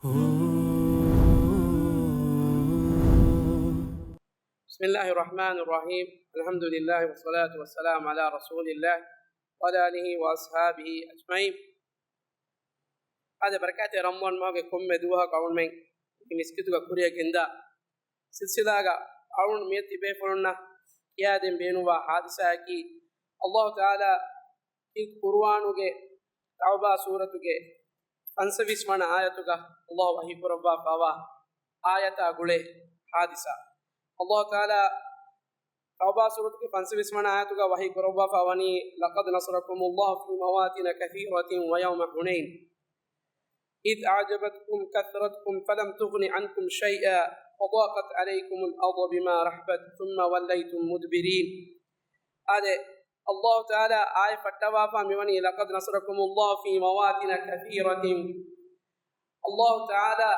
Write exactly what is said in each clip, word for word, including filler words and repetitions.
بسم الله الرحمن الرحيم. الحمد لله والصلاة والسلام على رسول الله وعلى آله وأصحابه أجمعين. އާދެ، ބަރަކާތެއް ރަމަޟާން މަހުގެ ކޮންމެ ދުވަހަކު އަޅުންމެން މި މިސްކިތުގަ ކުރިޔަށް ގެންދާ ސިލްސިލާގަ އަޅުން މިއޮތީ ބޭފުޅުންނަށް ކިޔާދޭން ބޭނުންވާ ޙާދިސާއަކީ، އައްލާހު ތަޢާލާ ކީރިތި ޤުރުއާނުގެ ތައުބާ ސޫރަތުގެ ފަންސަވީސް ވަނަ އާޔަތުގަ އައްލާހު ވަޙީ ކުރައްވާފައިވާ އާޔަތާ ގުޅޭ ޙާދިސާ. އައްލާހު ތަޢާލާ ތައުބާ ސޫރަތުގެ ފަންސަވީސް ވަނަ އާޔަތުގަ ވަޙީ ކުރައްވާފައި ވަނީ، لقد نصركم الله في مواطن كثيرة ويوم حنين إذ أعجبتكم كثرتكم فلم تغن عنكم شيئا وضاقت عليكم الأرض بما رحبت ثم وليتم مدبرين. އާދެ، އައްލާހު ތަޢާލާ އާޔަތް ފައްޓަވާފަ މިވަނީ، لقد نصركم الله في مواطن كثيرة. އައްލާހު ތަޢާލާ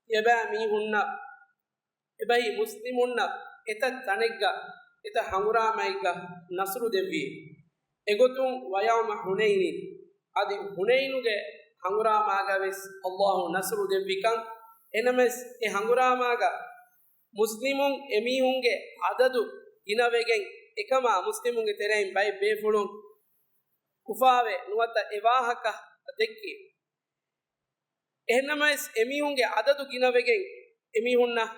ތިޔަބައި މީހުންނަށް، އެބައި މުސްލިމުންނަށް އެތައް ތަނެއްގަ، އެތައް ހަނގުރާމައެއްގަ ނަޞްރު ދެއްވި. އެގޮތުން ويوم حنين، އަދި ޙުނައިނުގެ ހަނގުރާމާގަ ވެސް އައްލާހު ނަޞްރު ދެއްވިކަން. އެނަމަވެސް އެ ހަނގުރާމާގަ މުސްލިމުން އެމީހުންގެ އަދަދު ގިނަވެގެން، އެކަމާ މުސްލިމުންގެ ތެރެއިން ބައެއް ބޭފުޅުން އުފާވެ ނުވަތަ އެ ވާހަކަ ދެއްކި. އެހެންނަމަވެސް އެމީހުންގެ އަދަދު ގިނަވެގެން އެމީހުންނަށް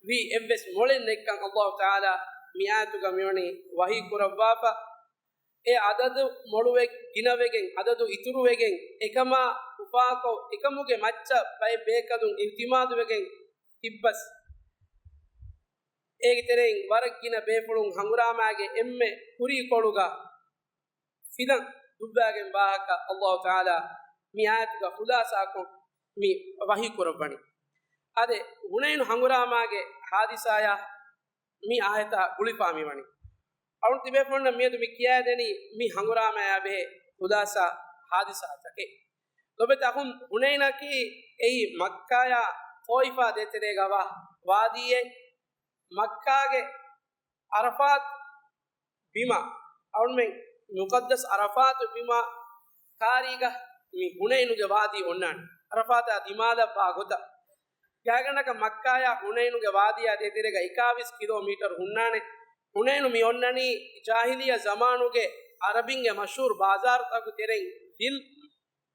ވީ އެއްވެސް މޮޅެއް ނެތްކަން އައްލާހު ތަޢާލާ މި އާޔަތުގަ މިވަނީ ވަޙީ ކުރައްވާފަ. އެ އަދަދު މޮޅުވެ ގިނަވެގެން، އަދަދު އިތުރުވެގެން، އެކަމާ އުފާކޮށް، އެކަމުގެ މައްޗަށް ބައެއް ބޭކަލުން އިއުތިމާދުވެގެން ތިއްބަސް، އޭގެ ތެރެއިން ވަރަށް ގިނަ ބޭފުޅުން ހަނގުރާމާގެ އެންމެ ކުރީކޮޅުގަ ފިލަން ދުއްވާގެން ވާހަކަ އައްލާހު ތަޢާލާ މި އާޔަތުގަ ޚުލާޞާކޮށް މި ވަޙީ ކުރައްވަނީ. އާދެ، ޙުނައިނު ހަނގުރާމާގެ ޙާދިސާޔާ މި އާޔަތާ ގުޅިފާ މިވަނީ. އަޅުން ތިބޭފުޅުންނަށް މިއަދު މި ކިޔާދެނީ މި ހަނގުރާމަޔާ ބެހޭ ޚުލާޞާ ޙާދިސާތަކެއް. ލޮބެތި އަޚުން، ޙުނައިނަކީ އެއީ މައްކާޔާ ޠާއިފާ ދޭތެރޭގަ ވާ ވާދީއެއް. މައްކާގެ ޢަރަފާތު ބިމަށް، އަޅުމެން މުޤައްދަސް ޢަރަފާތު ބިމާ ކާރީގަ މި ޙުނައިނުގެ ވާދީ އޮންނާނެ. ޢަރަފާތާ ދިމާލަށް ވާ ގޮތަށް. ގާތްގަނޑަކަށް މައްކާޔާ ޙުނައިނުގެ ވާދީއާ ދޭތެރޭގަ އެކާވީސް ކިލޯމީޓަރު ހުންނާނެ. ޙުނައިނު މި އޮންނަނީ ޖާހިލިއްޔަ ޒަމާނުގެ ޢަރަބިންގެ މަޝްހޫރު ބާޒާރުތަކުގެ ތެރެއިން ޛިލް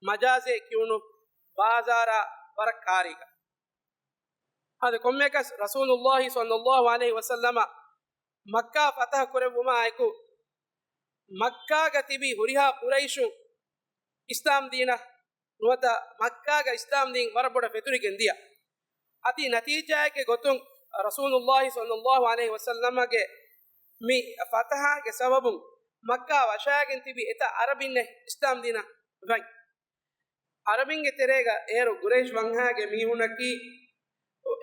މަޖާޒޭ ކިޔުނު ބާޒާރާ ވަރަށް ކާރީގަ. އާދެ، ކޮންމެއަކަސް ރަސޫލުﷲ ޞައްލަﷲު ޢަލައިހި ވަސައްލަމަ މައްކާ ފަތަޙަ ކުރެއްވުމާއެކު، މައްކާގަ ތިބި ހުރިހާ ޤުރައިޝުން އިސްލާމް ދީނަށް ނުވަތަ މައްކާގަ އިސްލާމް ދީން ވަރަށް ބޮޑަށް ފެތުރިގެން ދިޔަ. އަދި ނަތީޖާއެއްގެ ގޮތުން ރަސޫލުﷲ ޞައްލަﷲު ޢަލައިހި ވަސައްލަމަގެ މި ފަތަޙާގެ ސަބަބުން މައްކާ ވަށާގެން ތިބި އެތައް ޢަރަބިންނެއް އިސްލާމް ދީނަށް ވަން. ޢަރަބިންގެ ތެރޭގަ އޭރު ޤުރައިޝް ވަންހާގެ މީހުނަކީ،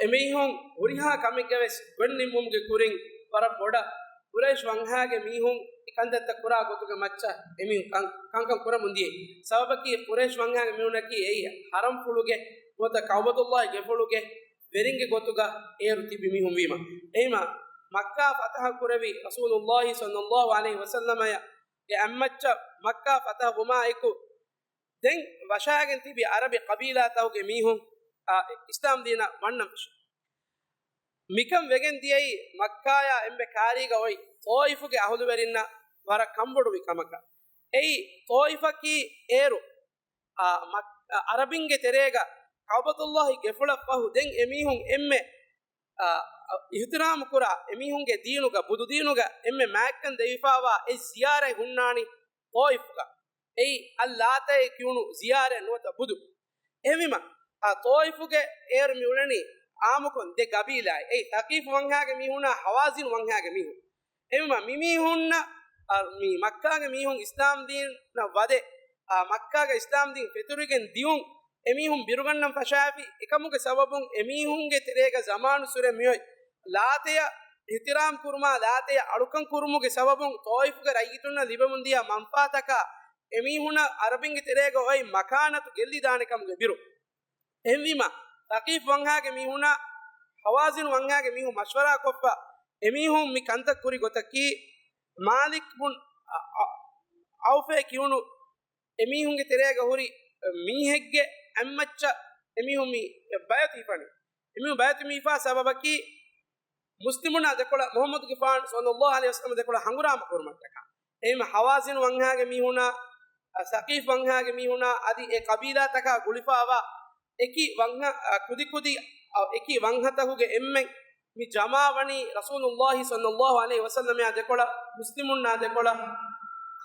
އެމީހުން ހުރިހާ ކަމެއްގަވެސް ގޮތްނިންމުމުގެ ކުރިން ވަރަށް ބޮޑަށް ޤުރައިޝް ވަންހާގެ މީހުން އެ ކަންތައްތައް ކުރާ ގޮތުގެ މައްޗަށް އެމީހުން ކަން، ކަންކަން ކުރަމުން ދިޔައީ. ސަބަބަކީ ޤުރައިޝް ވަންހާގެ މީހުނަކީ އެއީ ޙަރަމްފުޅުގެ ނުވަތަ ކަޢުބަތުﷲގެފުޅުގެ ވެރިންގެ ގޮތުގަ އޭރު ތިބި މީހުން ވީމަ. އެހެންވީމަ މައްކާ ފަތަޙަ ކުރެވި ރަސޫލުﷲ ޞައްލަﷲު ޢަލައިހި ވަސައްލަމަޔަށް އެ އަތްމައްޗަށް މައްކާ ފަތަޙަ ވުމާއެކު، ދެން ވަށާގެން ތިބި ޢަރަބި ޤަބީލާތަކުގެ މީހުން، އާ، އިސްލާމް ދީނަށް ވަންނަން ފެށި. މިކަން ވެގެން ދިޔައީ މައްކާޔާ އެންމެ ކާރީގަ އޮތް ޠާއިފުގެ އަހުލުވެރިންނަށް ވަރަށް ކަންބޮޑުވި ކަމަކަށް. އެއީ، ޠާއިފަކީ އޭރު، އާ، މައް-، އަ، ޢަރަބިންގެ ތެރޭގަ ކަޢުބަތުﷲގެފުޅަށްފަހު ދެން އެމީހުން އެންމެ، އާ، އިޙްތިރާމު ކުރާ، އެމީހުންގެ ދީނުގަ، ބުދުދީނުގަ އެންމެ މާތްކަން ދެވިފާވާ އެއް ޒިޔާރަތް ހުންނާނީ ޠާއިފުގަ. އެއީ އައްލާތައޭ ކިޔުނު ޒިޔާރަތް ނުވަތަ ބުދު. އެހެންވީމަ، އާ، ޠާއިފުގެ އޭރު މި އުޅެނީ ޢާއްމުކޮށް ދެ ޤަބީލާއެއް. އެއީ ޘަޤީފު ވަންހާގެ މީހުނާ ހަވާޒިން ވަންހާގެ މީހުން. އެހެންވީމަ، މި މީހުންނަށް، އާ، މި މައްކާގެ މީހުން އިސްލާމް ދީނަށް ވަދެ، އާ، މައްކާގަ އިސްލާމް ދީން ފެތުރިގެން ދިޔުން އެމީހުން ބިރުގަންނަން ފަށާފި. އެކަމުގެ ސަބަބުން އެމީހުންގެ ތެރޭގަ ޒަމާނުއްސުރެ މިއޮތް ލާތަޔަށް އިޙްތިރާމް ކުރުމާ، ލާތަޔަށް އަޅުކަން ކުރުމުގެ ސަބަބުން ޠާއިފުގެ ރައްޔިތުންނަށް ލިބެމުންދިޔަ މަންފާތަކާ، އެމީހުނަށް ޢަރަބިންގެ ތެރޭގަ އޮތް މަކާނަތު ގެއްލިދާނެ ކަމުގެ ބިރު. އެހެންވީމަ، ޘަޤީފު ވަންހާގެ މީހުނާ ހަވާޒިން ވަންހާގެ މީހުން މަޝްވަރާކޮށްފަ، އެމީހުން މި ކަންތައް ކުރި ގޮތަކީ، މާލިކް ބުން އަ-، އަ-، ޢައުފޭ ކިޔުނު އެމީހުންގެ ތެރޭގަ ހުރި މީހެއްގެ އަތްމައްޗަށް އެމީހުން މި ބައިތު ހިފަނީ. އެމީހުން ބައިތު މި ހިފާ ސަބަބަކީ މުސްލިމުންނާ ދެކޮޅަށް މުޙައްމަދުގެފާނު ޞައްލައްލާހު ޢަލައިހި ވަސައްލަމަ ދެކޮޅަށް ހަނގުރާމަ ކުރުމަށްޓަކާ. އެހެން ހަވާޒިނު ވަންހާގެ މީހުނާ، އަ، ސަޤީފް ވަންހާގެ މީހުނާ އަދި އެ ޤަބީލާތަކާ ގުޅިފާވާ އެކި ވަންހަ، އަ، ކުދިކުދި، އަ، އެކި ވަންހަތަކުގެ އެންމެން މި ޖަމާވަނީ ރަސޫލުއްލާހި ޞައްލައްލާހު ޢަލައިހި ވަސައްލަމައާ ދެކޮޅަށް މުސްލިމުންނާ ދެކޮޅަށް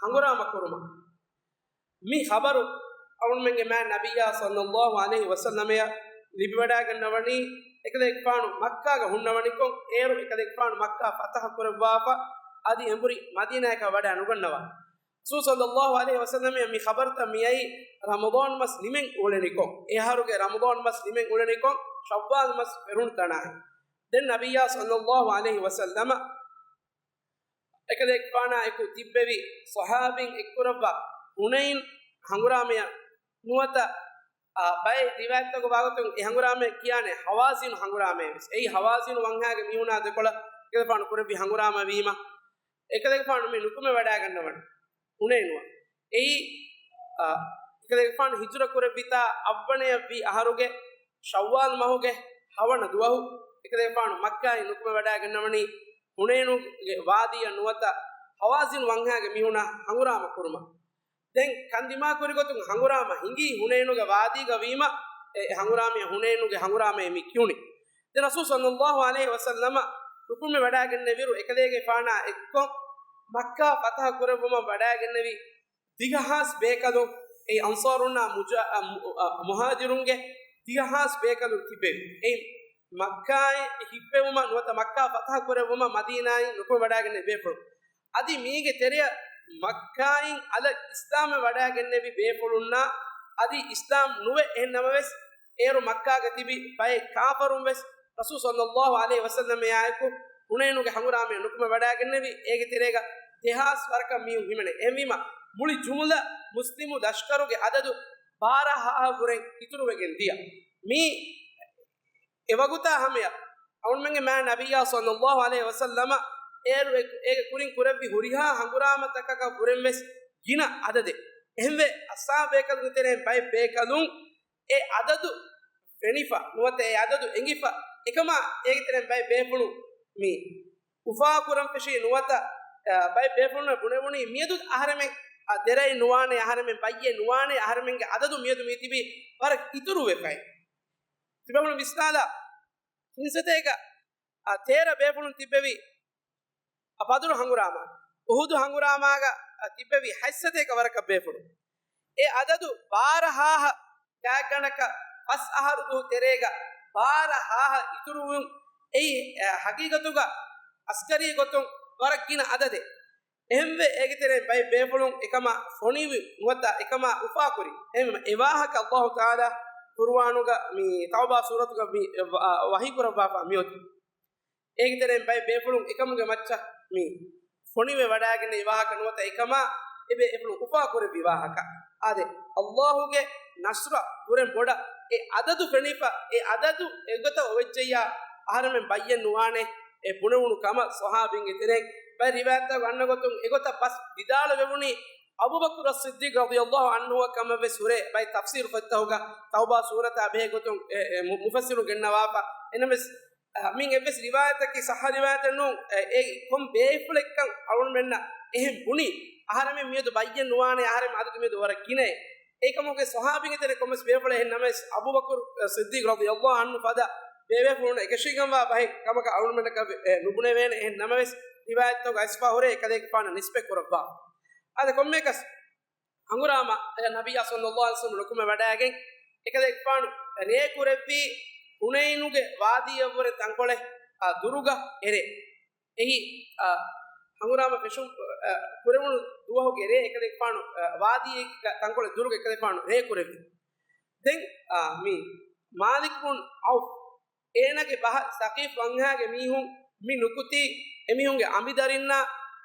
ހަނގުރާމަ ކުރުމަށް. މި ޚަބަރު އަޅުމެންގެ މާތް ނަބިއްޔާ ޞައްލައްލާހު ޢަލައިހި ވަސައްލަމަޔަށް ލިބިވަޑައިގަންނަވަނީ، އެކަލޭގެފާނު މައްކާގަ ހުންނަވަނިކޮށް، އޭރު އެކަލޭގެފާނު މައްކާ ފަތަޙަ ކުރައްވާފަ، އަދި އެނބުރި މަދީނާޔަކަށް ވަޑައި ނުގަންނަވާ. ރަސޫލު ޞައްލައްލާހު ޢަލައިހި ވަސައްލަމަޔަށް މި ޚަބަރުތައް މިއައީ ރަމަޟާން މަސް ނިމެން އުޅެނިކޮށް، އެ އަހަރުގެ ރަމަޟާން މަސް ނިމެން އުޅެނިކޮށް، ޝައްވާލް މަސް ފެރުނު ތަނާހެން. ދެން ނަބިއްޔާ ޞައްލައްލާހު ޢަލައިހި ވަސައްލަމަ އެކަލޭގެފާނާ އެކު ތިއްބެވި ޞަޙާބީން އެއްކުރައްވާ ހުނައިން ހަނގުރާމަޔަށް ނުވަތަ، އާ، ބައެއް ރިވާޔަތްތަކުގަ ވާގޮތުން އެ ހަނގުރާމަޔަށް ކިޔާނެ ހަވާޒިނު ހަނގުރާމަޔަށް ވެސް. އެއީ ހަވާޒިނު ވަންހާގެ މީހުނާ ދެކޮޅަށް އެކަލޭގެފާނު ކުރެއްވި ހަނގުރާމަ ވީމަ، އެކަލޭގެފާނު މި ނުކުމެ ވަޑައިގަންނަވަން ހުނައިނުއަށް. އެއީ، އާ، އެކަލޭގެފާނު ހިޖުރަ ކުރެއްވިތާ އަށްވަނަޔަށްވީ އަހަރުގެ ޝައްވާލް މަހުގެ ހަވަނަ ދުވަހު އެކަލޭގެފާނު މައްކާއިން ނުކުމެ ވަޑައިގަންނަވަނީ ހުނައިނުގެ ވާދީއަށް ނުވަތަ ހަވާޒިން ވަންހާގެ މީހުނާ ހަނގުރާމަ ކުރުމަށް. ދެން ކަންދިމާކުރި ގޮތުން ހަނގުރާމަ ހިނގީ ހުނައިނުގެ ވާދީގަ ވީމަ، އެ ހަނގުރާމަޔަށް ހުނައިނުގެ ހަނގުރާމައޭ މި ކިޔުނީ. ދެން ރަސޫލު ޞައްލައްލާހު ޢަލައިހި ވަސައްލަމަ ނުކުމެ ވަޑައިގެންނެވިއިރު އެކަލޭގެފާނާ އެއްކޮށް މައްކާ ފަތަޙަ ކުރެއްވުމަށް ވަޑައިގެންނެވި ދިގަ ހާސް ބޭކަލުން، އެއީ އަންޞާރުންނާ މުޖާ-، އަ، މު-، އަ، މުހާޖިރުންގެ ދިގަ ހާސް ބޭކަލުން ތިއްބެވި. އެއީ މައްކާއިން ހިއްޕެވުމަށް ނުވަތަ މައްކާ ފަތަޙަ ކުރެއްވުމަށް މަދީނާއިން ނުކުމެ ވަޑައިގެންނެވި ބޭފުޅުން. އަދި މީގެ ތެރެއަށް މައްކާއިން އަލަށް އިސްލާމްވެ ވަޑައިގެންނެވި ބޭފުޅުންނާ އަދި އިސްލާމް ނުވެ އެހެން ނަމަވެސް އޭރު މައްކާގަ ތިބި ބައެއް ކާފަރުން ވެސް ރަސޫލު ޞައްލައްލާހު ޢަލައިހި ވަސައްލަމައާއެކު ހުނައިނުގެ ހަނގުރާމަޔަށް ނުކުމެ ވަޑައިގެންނެވި. އޭގެ ތެރޭގަ ދެހާސް ވަރަކަށް މީހުން ހިމެނޭ. އެހެންވީމަ މުޅި ޖުމުލަ މުސްލިމު ލަޝްކަރުގެ އަދަދު ބާރަ ހާހަށް ވުރެން އިތުރުވެގެން ދިޔަ. މީ އެ ވަގުތާ ހަމަޔަށް އަޅުމެންގެ މާތް ނަބިއްޔާ ޞައްލައްލާހު ޢަލައިހި ވަސައްލަމަ އޭރު އެ-، އޭގެ ކުރިން ކުރެއްވި ހުރިހާ ހަނގުރާމަތަކަކަށް ވުރެން ވެސް ގިނަ އަދަދެއް. އެހެންވެ، އަޞްޙާބު ބޭކަލުންގެ ތެރެއިން ބައެއް ބޭކަލުން އެ އަދަދު ފެނިފަ ނުވަތަ އެ އަދަދު އެނގިފަ، އެކަމާ އޭގެ ތެރެއިން ބައެއް ބޭފުޅުން މި އުފާ ކުރަން ފެށީ ނުވަތަ، އަ، ބައެއް ބޭފުޅުން ބުނެވުނީ މިއަދު އަހަރެމެން، އަ، ދެރައެއް ނުވާނެ، އަހަރެމެން ބައްޔެއް ނުވާނެ، އަހަރެމެންގެ އަދަދު މިއަދު މި ތިބީ ވަރަށް އިތުރުވެފައި. ތިބޭފުޅުން ވިސްނާލާ، ހިންސަތޭކަ، އަ، ތޭރަ ބޭފުޅުން ތިއްބެވި އަ، ބަދުރު ހަނގުރާމާ، އުހުދު ހަނގުރާމާގަ، އަ، ތިއްބެވި ހަތްސަތޭކަ ވަރަކަށް ބޭފުޅުން. އެ އަދަދު ބާރަ ހާހަ ގާތްގަނޑަކަށް ފަސް އަހަރު ދުވަހު ތެރޭގަ ބާރަ ހާހަ އިތުރުވުން އެއީ، އަ، ހަގީގަތުގަ އަސްކަރީ ގޮތުން ވަރަށް ގިނަ އަދަދެއް. އެހެންވެ، އޭގެ ތެރެއިން ބައެއް ބޭފުޅުން އެކަމާ ފޮނިވި ނުވަތަ އެކަމާ އުފާކުރި. އެހެންވެ، އެ ވާހަކަ އައްލާހު ތަޢާލާ ޤުރުއާނުގަ މި ތައުބާ ސޫރަތުގަ މި ވަ-، ވަޙީ ކުރައްވާފަ މިއޮތީ. އޭގެ ތެރެއިން ބައެއް ބޭފުޅުން އެކަމުގެ މައްޗަށް މި ފޮނިވެ ވަޑައިގެންނެވި ވާހަކަ ނުވަތަ އެކަމާ އެބޭފުޅުން އުފާކުރެއްވި ވާހަކަ. އާދެ، އައްލާހުގެ ނަޞްރަ ވުރެން ބޮޑަށް އެ އަދަދު ފެނިފަ، އެ އަދަދު އެގޮތަށް އޮވެއްޖެއްޔާ އަހަރެމެން ބައްޔެއް ނުވާނެ އެ ބުނެވުނު ކަމަށް ޞަޙާބީންގެ ތެރެއިން ބައެއް ރިވާޔަތްތަކުގަ އަންނަ ގޮތުން އެގޮތަށް ބަސް ވިދާޅުވެވުނީ އަބޫބަކުރު އައްޞިއްދީޤް ރަޟިޔައްލާހު ޢަންހުއަށް ކަމަށް ވެސް ހުރޭ. ބައެއް ތަފްސީރު ފޮތްތަކުގަ ތައުބާ ސޫރަތާ ބެހޭ ގޮތުން އެ، އެ، މު-، މުފައްސިރުން ގެންނަވާފަ. އެނަމެސް، އަ، މިން އެއްވެސް ރިވާޔަތަކީ ޞައްޙަ ރިވާޔަތެއް ނޫން. އެ، އެ ކޮން ބޭފުޅެއްކަން އަޅުގަނޑުމެންނަށް އެހެން ބުނީ. އަހަރެމެން މިއަދު ބައްޔެއް ނުވާނެ، އަހަރެމެން އަދަދު މިއަދު ވަރަށް ގިނައޭ. އެކަމުގެ ޞަޙާބީންގެ ތެރެ ކޮންމެސް ބޭފުޅެއް އެހެން ނަމަވެސް، އަބޫބަކުރު ޞިއްދީޤް ރަޟިޔައްލާހު ޢަންހު ފަދަ ބޭބޭފުޅުން އެކަށީގެންވާ ބަހެއް ކަމަކަށް އަޅުގަނޑަކަށް ނުބުނެވޭނެ. އެހެން ނަމަވެސް، ރިވާޔަތްތަކުގަ އައިސްފާ ހުރޭ އެކަލޭގެފާނަށް ނިސްބަތް ކުރައްވާ. އާދެ، ކޮންމެއަކަސް ހަނގުރާމަ ނަބިއްޔާ ޞައްލައްލާހު ޢަލައިހި ވަސައްލަމަ ނުކުމެ ވަޑައިގެން، އެކަލޭގެފާނު ރޭ ކުރެއްވީ ހުނައިނުގެ ވާދީއަށްވުރެ ތަންކޮޅެއް، އާ، ދުރުގަ އެރޭ. އެއީ، އާ، ހަނގުރާމަ ފެށުން، އާ، ކުރެވުނު ދުވަހުގެ ރޭ އެކަލޭގެފާނު، އާ، ވާދީގެ ތަންކޮޅެއް ދުރުގަ އެކަލޭގެފާނު ރޭ ކުރެއްވި. ދެން، އާ، މި މާލިކް ބުން ޢައުފް އޭނާގެ ބަހަށް ސަޤީފް ވަންހާގެ މީހުން މި ނުކުތީ، އެމީހުންގެ އަނބިދަރިންނާ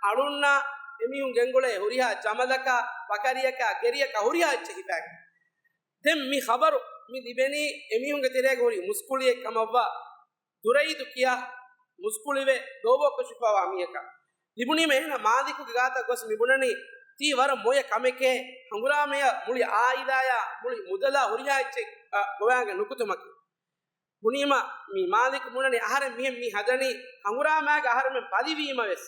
އަޅުންނާ އެމީހުން ގެންގުޅޭ ހުރިހާ ޖަމަލަކާ، ބަކަރިއަކާ، ގެރިއަކާ ހުރިހާ އެއްޗެއް ހިފާގެން. ދެން މި ޚަބަރު މި ލިބެނީ އެމީހުންގެ ތެރޭގަ ހުރި މުސްކުޅިއެއް ކަމަށްވާ ދުރައިދު ކިޔާ މުސްކުޅިވެ ދޯބޯކޮށިފައިވާ މީހަކަށް. ލިބުނީމަ އޭނާ މާލިކުގެ ގާތަށް ގޮސް މި ބުނަނީ، ތީ ވަރަށް މޮޔަ ކަމެކޭ، ހަނގުރާމަޔަށް މުޅި އާއިލާޔާ މުޅި މުދަލާ ހުރިހާ އެއްޗެއް އަ، ގޮވާގެ ނުކުތުމަކީ. ބުނީމަ މި މާލިކު ބުނަނީ އަހަރެން މިހެން މި ހަދަނީ ހަނގުރާމާގެ އަހަރެމެން ބަލިވީމަ ވެސް.